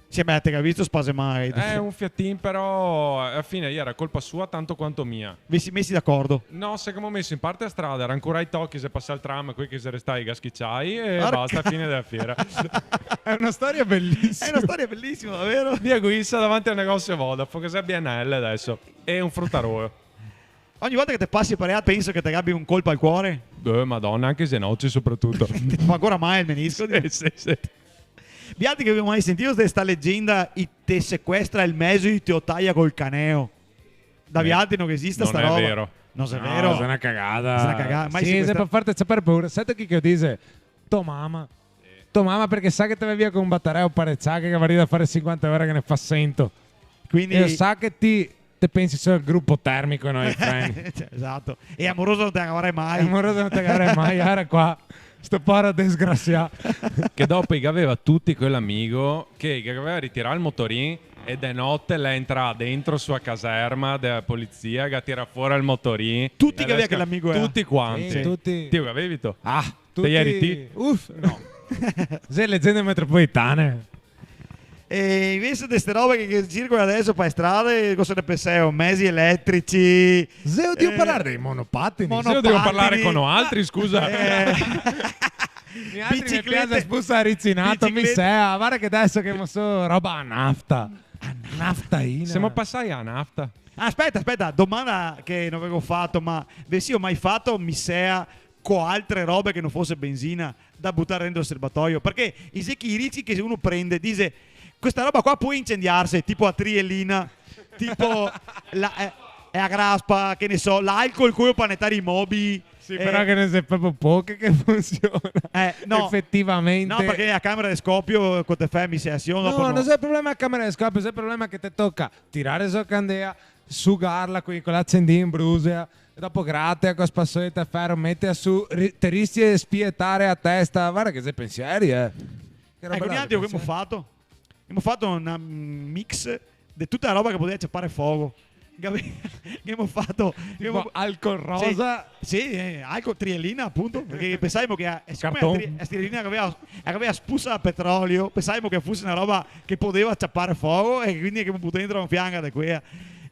Sì, beh, te ga visto spasemare. Eh, un fiatin, però, ala fine, jera colpa sua tanto quanto mia. Vi si mesi d'acordo? No, se gavemo meso in parte a strada, jera ancora i tochi, xe pasà el tram, quei che xe restai ga schiciai e Porca. Basta, fine dela fiera. Xe na storia belisima. Xe na storia belisima, davero? Via Guisa davanti al negosio Vodafone, che xe B N L deso. E un frutarolo. Ogni volta che te pasi par là pensi che te gabi un colpo al cuore? Eh, madona, anche i zenoci sopratuto. Te fa ancora mal el menisco? Sì, sì, sì. Vialtri che gavì mai sentìo de sta legenda, i te sequestra el mezo e i te lo taia col caneo? Da vialtri no esiste No sta xe roba? Vero. No xe No, vero? xe na cagada. Xe na cagada. Mai Sì, sequestra- xe par farte ciapar paura. Senti chi che lo dixe? To mama. To mama, parché sa che te ve via co un batareo parecià che gavarìa da fare sinquanta ore che ne fa sento. Quindi... E lo sa che ti te pensi solo al grupo termico e no ai freni. Cioè, esato. E amoroso no te la gavarai mai. E amoroso no te la gavarai mai, jera qua. Sto poro desgrasià. Che dopo i gaveva tuti quel amigo che, che gaveva ritirà el motorin e de note l'è entrà dentro su la caserma dela polizia, che ga tirà fora el motorin. Tuti E che gaveva adeso quel amigo, eh. Tuti quanti. Sì, tuti. Ti lo gavevi tu? Ah, Te ieri ti? Uff, no. Xe legende metropolitane. E invese de ste robe che, che circola deso par le strade, cosa ne penseo? Mezi eletrici? Xe drio Eh, parlare dei monopatini. mono- Se io devo Monopatini. Parlare co noaltri, scusa. Eh, Noaltri me biciclete. Piaxe spusar ricinà, mi Biciclete. Sea, varda che deso che mo so roba a nafta. Naftaina. Semo pasai a nafta. Aspeta, aspeta, domanda che no gavevo fato, ma ve sio mai fato misea co altre robe che no fose benzina da butare dentro el serbatoio? Parché i xe chi rici che uno prende, dixe: "Questa roba qua pol incendiarse", tipo a trielina, tipo la, eh, e a graspa, che ne so, l'alcol, queo par netare i mobii. Sì, Eh. Però che no xe proprio poche che funsiona. Eh, no. Efetivamente. No, parché la camera de scopio, co te fermi, se aziona, dopo No, no. No xe el problema la camera de scopio, xe el problema che te toca tirare su la candea, sugarla co, co l'acendin, brusea, e dopo grate co la spasoleta de fero, mete su, ri- te rischi de spietare la testa. Varda che xe pensieri, eh. Che roba Eco, là, niente, che gavemo pensieri. fato? Gavemo fato un mix de tuta la roba che podeva ciapare fogo. Che gave- che gavemo fato, che Tipo gavemo- alcol rosa. Sì, sì, eh, alcol, trielina, apunto, parché pensavimo che, eh, sicome Carton. la tri- la trielina che gaveva, che gaveva spusa a petrolio, pensavimo che fuse na roba che podeva ciapare fogo e quindi che gavemo butà dentro un fianco de quea.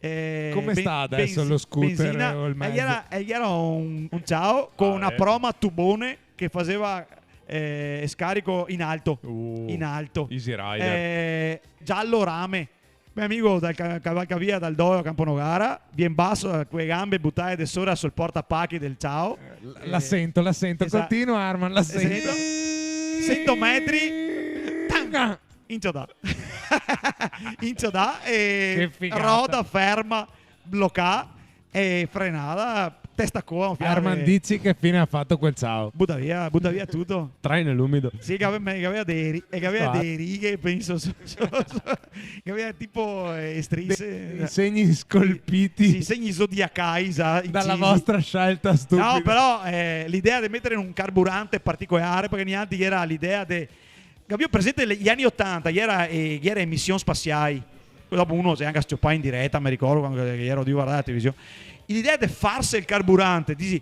Eh, Come ben- sta adesso benzi- lo scooter benzina, o il e mezzo? Gera, e gera un, un Ciao con Ah, una eh. Proma tubone che faseva, eh, scarico in alto. Uh, In alto. Easy Rider. Eh, giallo rame. Me amigo dal ca- cavalcavia dal Dolo a Camponogara, vien baso, co le gambe butae de sora sul portapachi del Ciao. La, la sento, la sento. Esatto. Continua, Arman, la sento. Esatto. Sento metri, tanga, inciodà. Inciodà e Che figata. Roda ferma, blocà e frenada, testa coa, un fiato. Arman, dici che fine ha fatto quel Ciao? Buta via, buta via tuto. Traina l'umido. Sì, che gaveva, che gaveva de, ri- e che gaveva Infatti. De righe, penso, su- su- su- che gaveva tipo, eh, strise. Dei segni scolpiti Sì, segni zodiacai, sa, dalla incisi. Vostra scelta stupida. No, però, eh, l'idea de meter un carburante particolare, parché nialtri gera l'idea de... Capìo? Presente le- i ani otanta, gera, eh, gera e mision spasiai. Dopo uno se ga anca s-ciopà in direta, me ricordo, quando che gero drio vardar la television. L'idea de farse el carburante, disi,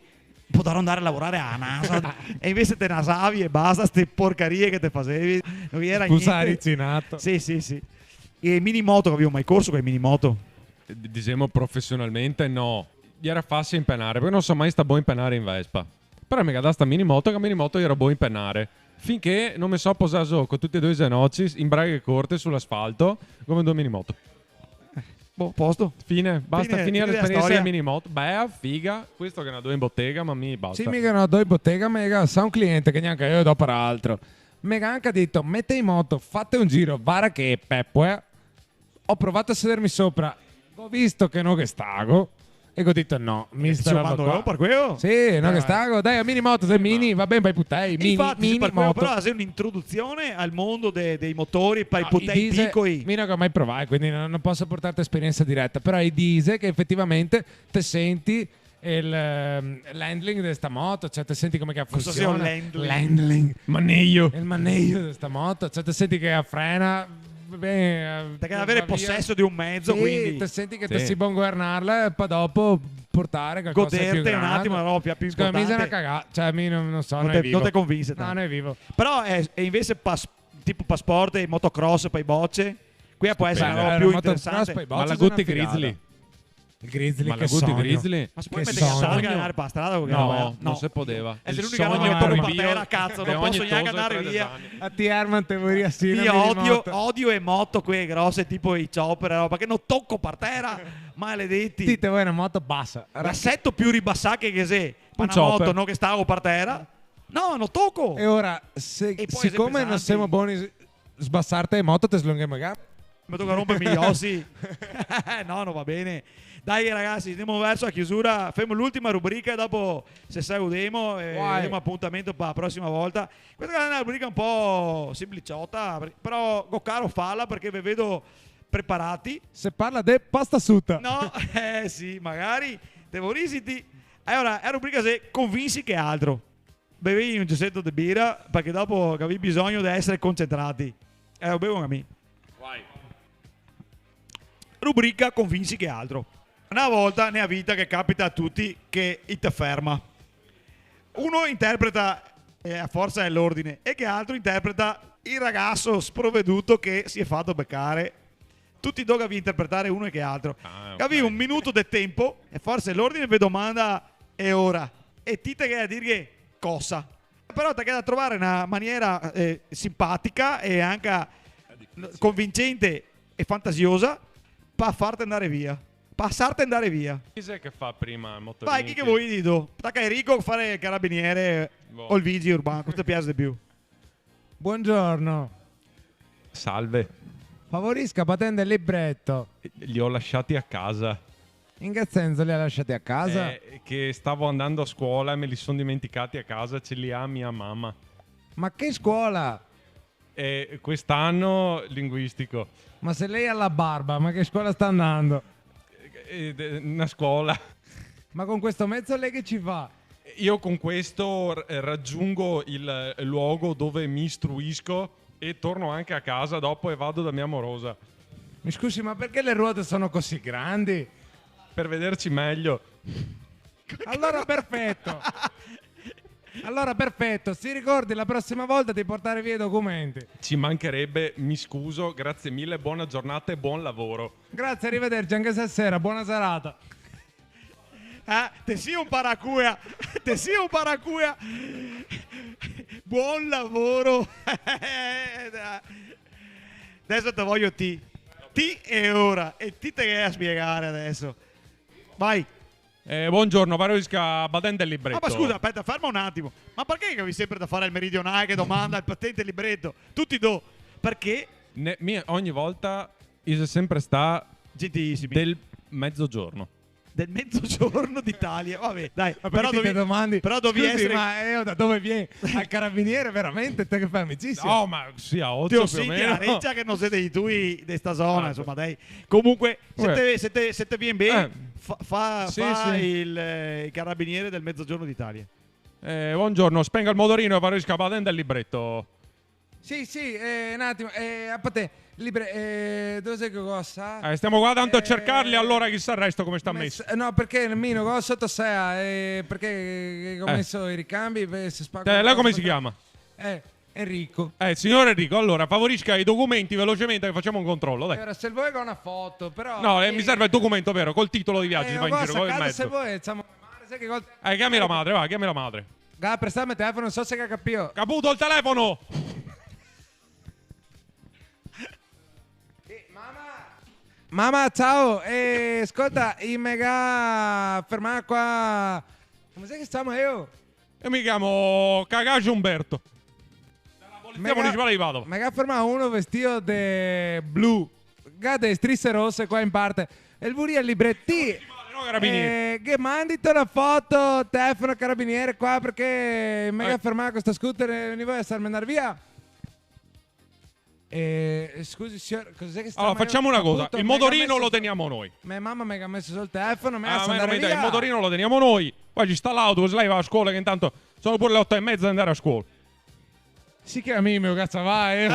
podarò andar a lavorare a la NASA. E invese te nasavi e basta, ste porcarie che te fasevi. No gera Scusa, gnente. Ricinato. Sì, sì, sì. E minimoto, che gavìo mai corso co le minimoto? D- Disemo profesionalmente no. Gera fasie impenar, parché no so mai stà bon impenar in Vespa. Però me ga dà sta minimoto, che minimoto gera bon impenar. Finché no me so posà zo co tuti e do i zenoci, in braghe corte, su l'asfalto, come do minimoto. Boh, posto. Fine, basta, Fine, finì fine dela l'esperiensa storia. Del minimoto. Bea, figa, questo che ne do in botega, ma mi basta. Sì, mi che no do in botega, me ga, sa un cliente che gnanca mi dopara altro. Me ga anca dito, mete in moto, fate un giro, varda che Pepo, eh. Go provà a sederme sora, go visto che no ghe stago, e go dito no, mi Te sta roba mando qua. Io par queo? Sì, no Eh. ghe stago, dai, mini moto, dai, mini, va ben, par i putei, mini, Infati, mini par queo, moto. Però xe un'introduzione al mondo de, dei motori par i No, putei i dixe, picoi. Mi no go mai provà, quindi no, no poso portarte esperiensa direta, però i dixe che efetivamente te senti el, ehm, l'handling de sta moto, cioè te senti come che Cosa funsiona. sia un handling? L'handling. Manejo. El manejo de sta moto, cioè te senti che la frena, ben, eh, Te ga da avere va via. poseso de un mezo, Sì, quindi te senti che Sì. te si bon governarla e po dopo portare qualcosa de più Goderte un grande. atimo la roba più Secondo me xe importante. Na cagà, cioè mi no, no so, No no te, le vivo. No te convinse tanto. No, no le vivo. Però xe, xe invese pas-, tipo pa sport, motochross, pa i boce, quea pol esare Beh, na roba eh, più motochross, interesante. pa i Ma boce la xe na Guti figata. Grizzly. El Grizzly, Ma che la Guti sogno. Grizzly. Ma se poi Che meter in sogno. targa e andare par la strada con quela No, roba? no se podeva. Xe El l'unica roba sogno che era toco el par mio tera, cazo, no de poso ogni gnanca toso andare tre via. ani. A ti, Arman, te voria sì. Mi odio, odio e moto quee grose, tipo i chopper, roba, che no toco par tera, maledeti. Ti te vol na moto basa. L'aseto più ribasà che, che xe, ma Un na chopper. Moto no ghe stago par tera. No, no toco. E ora, se, E poi sicome xe no pesante. semo boni s-, sbasarte le moto, te slonghe magari. Me toca romperme i osi. No, no va ben. Dai ragasi, ndemo verso la chiusura. Femo l'ultima rubrica e dopo se saludemo e Vai. Demo apuntamento par la prosima volta. Questa qua xe na rubrica un po' sempliciota, però go caro farla parché ve vedo preparati. Se parla de pasta suta. No, eh sì, magari. Te vorisiti. Alora, la rubrica xe Convinsi che altro. Bevì un geseto de bira, parché dopo gavì bisogno de esare concentrati. Eh, lo bevo anca mi. Rubrica Convinsi che altro. Na volta nea vita che capita a tuti che i te ferma. Uno interpreta, eh, la forsa de l'ordine e che altro interpreta el ragaso sproveduto che se xe fato becare. Tuti e do gavì interpretare uno e che altro. Ah, ok. Gavì un minuto de tempo e forsa de l'ordine ve domanda: "E ora?" E ti te ghe da dirghe cosa. Però te ghe da trovare na maniera, eh, simpatica e anca convincente e fantasiosa par farte andare via. Par sarte andare via. Chi xe che fa prima el motorino? Vai, chi che vol, Dido? Taca Enrico, fare el carabiniere o el vigile urbano, cosa te piaxe de più? Buongiorno. Salve. Favorisca, patente e libretto. Li ho lasciati a casa. In che senso, li ha lasciati a casa? Eh, che stavo andando a scuola e me li son dimenticati a casa, ce li ha mia mamma. Ma che scuola? Eh, quest'anno linguistico. Ma se lei ha la barba, ma che scuola sta andando? Eh, de-, una scuola. Ma con questo mezzo lei che ci fa? Io con questo r-, raggiungo il luogo dove mi istruisco e torno anche a casa dopo e vado da mia morosa. Mi scusi, ma perché le ruote sono così grandi? Per vederci meglio. Allora perfetto. Allora perfetto, si ricordi la prossima volta di portare via i documenti. Ci mancherebbe, mi scuso, grazie mille, buona giornata e buon lavoro. Grazie, arrivederci, anche stasera, buona serata. Eh, te si un paracuea, te si un paracuea. Buon lavoro. Adeso te vojo ti. Ti e ora, e ti te ghe da spiegare adeso. Vai. Eh, buongiorno, varesca patente e libreto. Ah, ma scusa, speta, ferma un atimo. Ma parché che gavì senpre da fare el meridionale che domanda el patente e el libreto? Tuti do. Parché? Ne-, mi ogni volta i xe senpre stà... Gentilissimi. Del mezogiorno. Del mezogiorno d'Italia, va ben, dai. Ma parché però ti dovi-, te domandi, però dovi... Scusi, esare, ma, eh, da dove vien? Al carabiniere veramente? Te che fai amicizia? No, ma sì, a ocio più o meno. Te lo senti a recia che no xe dei tui de sta zona, insoma, dai. Comunque, se te, se te, se te vien ben, eh, fa, fa, sì, fa sì, il, eh, il carabiniere del mezogiorno d'Italia. Eh, buongiorno, spenga il motorino e varesca patente e libreto. Sì, sì, eh, un atimo, eh, a patente, libre-, eh, dove xe che go lasà? Eh, stiamo qua tanto a cercarli, allora, chisà el resto come sta meso. No, parché mi no go soto sea, eh, parché, eh, go meso i ricambi, eh, se spago... Te, lei come si chiama? Eh, Enrico. Eh, signor Enrico, allora, favorisca i documenti velocemente che facciamo un controllo, dai. Allora, se vol go na foto, però... No, eh, mi serve il documento vero, col titolo di viaggio, eh, si va in giro, con il mezzo. Se vol, ciamo, se che... Eh, chiami la madre, va, chiami la madre. Ga, prestame el telefono, no so se ga capìo. Caputo il telefono! Eh, mama! Mama, ciao! Eh, scolta, i me ga fermà qua. Come xe che se ciama eo? Io mi chiamo Cagaggio Umberto. Della Polizia Municipale di Padova. Me ga fermà uno vestìo de blu. Ga de strise rose qua in parte. E el voria el libretì. No, carabinieri. Eh, che mandito na foto, telefono al carabiniere qua, parché me ga fermà co sto scooter e no voio esarme ndar via. Eh, scusi, signor, cos'è che sta... Allora, facciamo una cosa, il motorino lo teniamo noi. Me mama me ga meso sul telefono, me... Ah, ma no, il motorino lo teniamo noi. Qua ci sta l'autobus, lei va a scuola, che intanto sono pure le otto e mezza di andare a scuola. Sì che a mi me cazzo va, eh.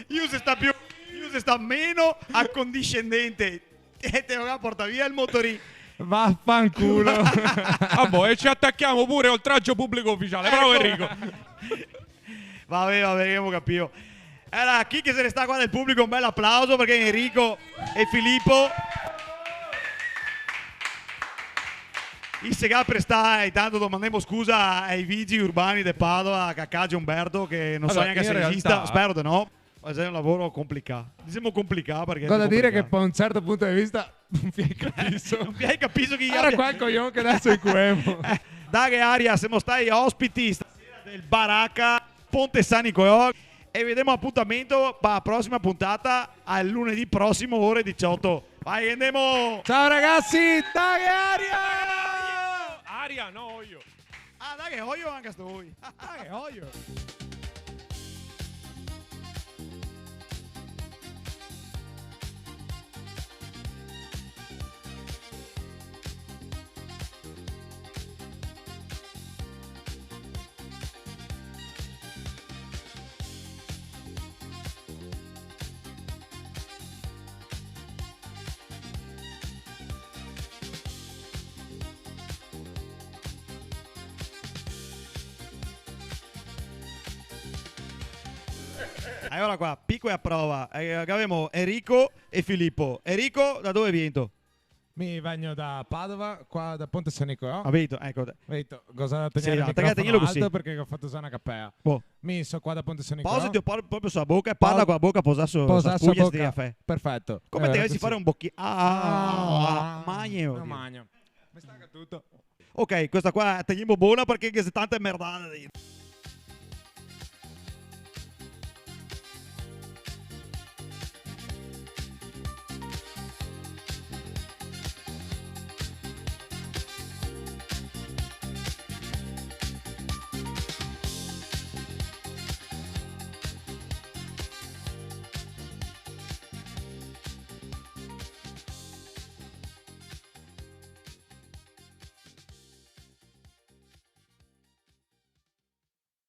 Io se sta più, io se sta meno accondiscendente. E te va a portare via il motorino. Vaffanculo. Vabbè, e ci attacchiamo pure oltraggio pubblico ufficiale. Bravo, ecco. Enrico. Va ben, va ben, gavemo capìo. Alora, chi che xe restà qua del publico, un bel aplauso, parché Enrico e Filippo i se ga prestà, intanto domandemo scusa ai vigili urbani de Padova, Cagaggio Umberto, che no so gnanca se esista, spero de no. Ma xe un lavoro complicà. Disemo complicà parché xe complicà. Cosa dire che, da un certo punto de vista, no te ga capìo. No te ga capìo chi... Era qua el cojon che deso incuemo. Eh, daghe aria, semo stai ospiti stasera del Baracca Ponte San Nicolò e vedemo apuntamento pa la prosima puntata, al lunedì prosimo, ore diciotto. Vai, andemo! Ciao ragazzi, daghe aria! Aria, no, io. Ah, daghe oio anca a sti doi. Daghe oio. Alora qua, picola prova. Eh, gavemo Enrico e Filippo. Enrico, da dove viento? Mi vegno da Padova, qua da Ponte San Nicolò. Ah, veito, eco. Veito, cosa da tegnere el microfono alto parché go fato za na capea. Boh. Mi so qua da Ponte San Nicolò. Posate pro-, proprio su la boca e parla co la boca posà su, su la spuia de cafè. Perfeto. Come te gavesi fare un bochi-, ah, ah, ah, magno. No, magno. Me stanca tuto. Ok, questa qua la tegnemo bona parché ghe xe tante merdade dentro.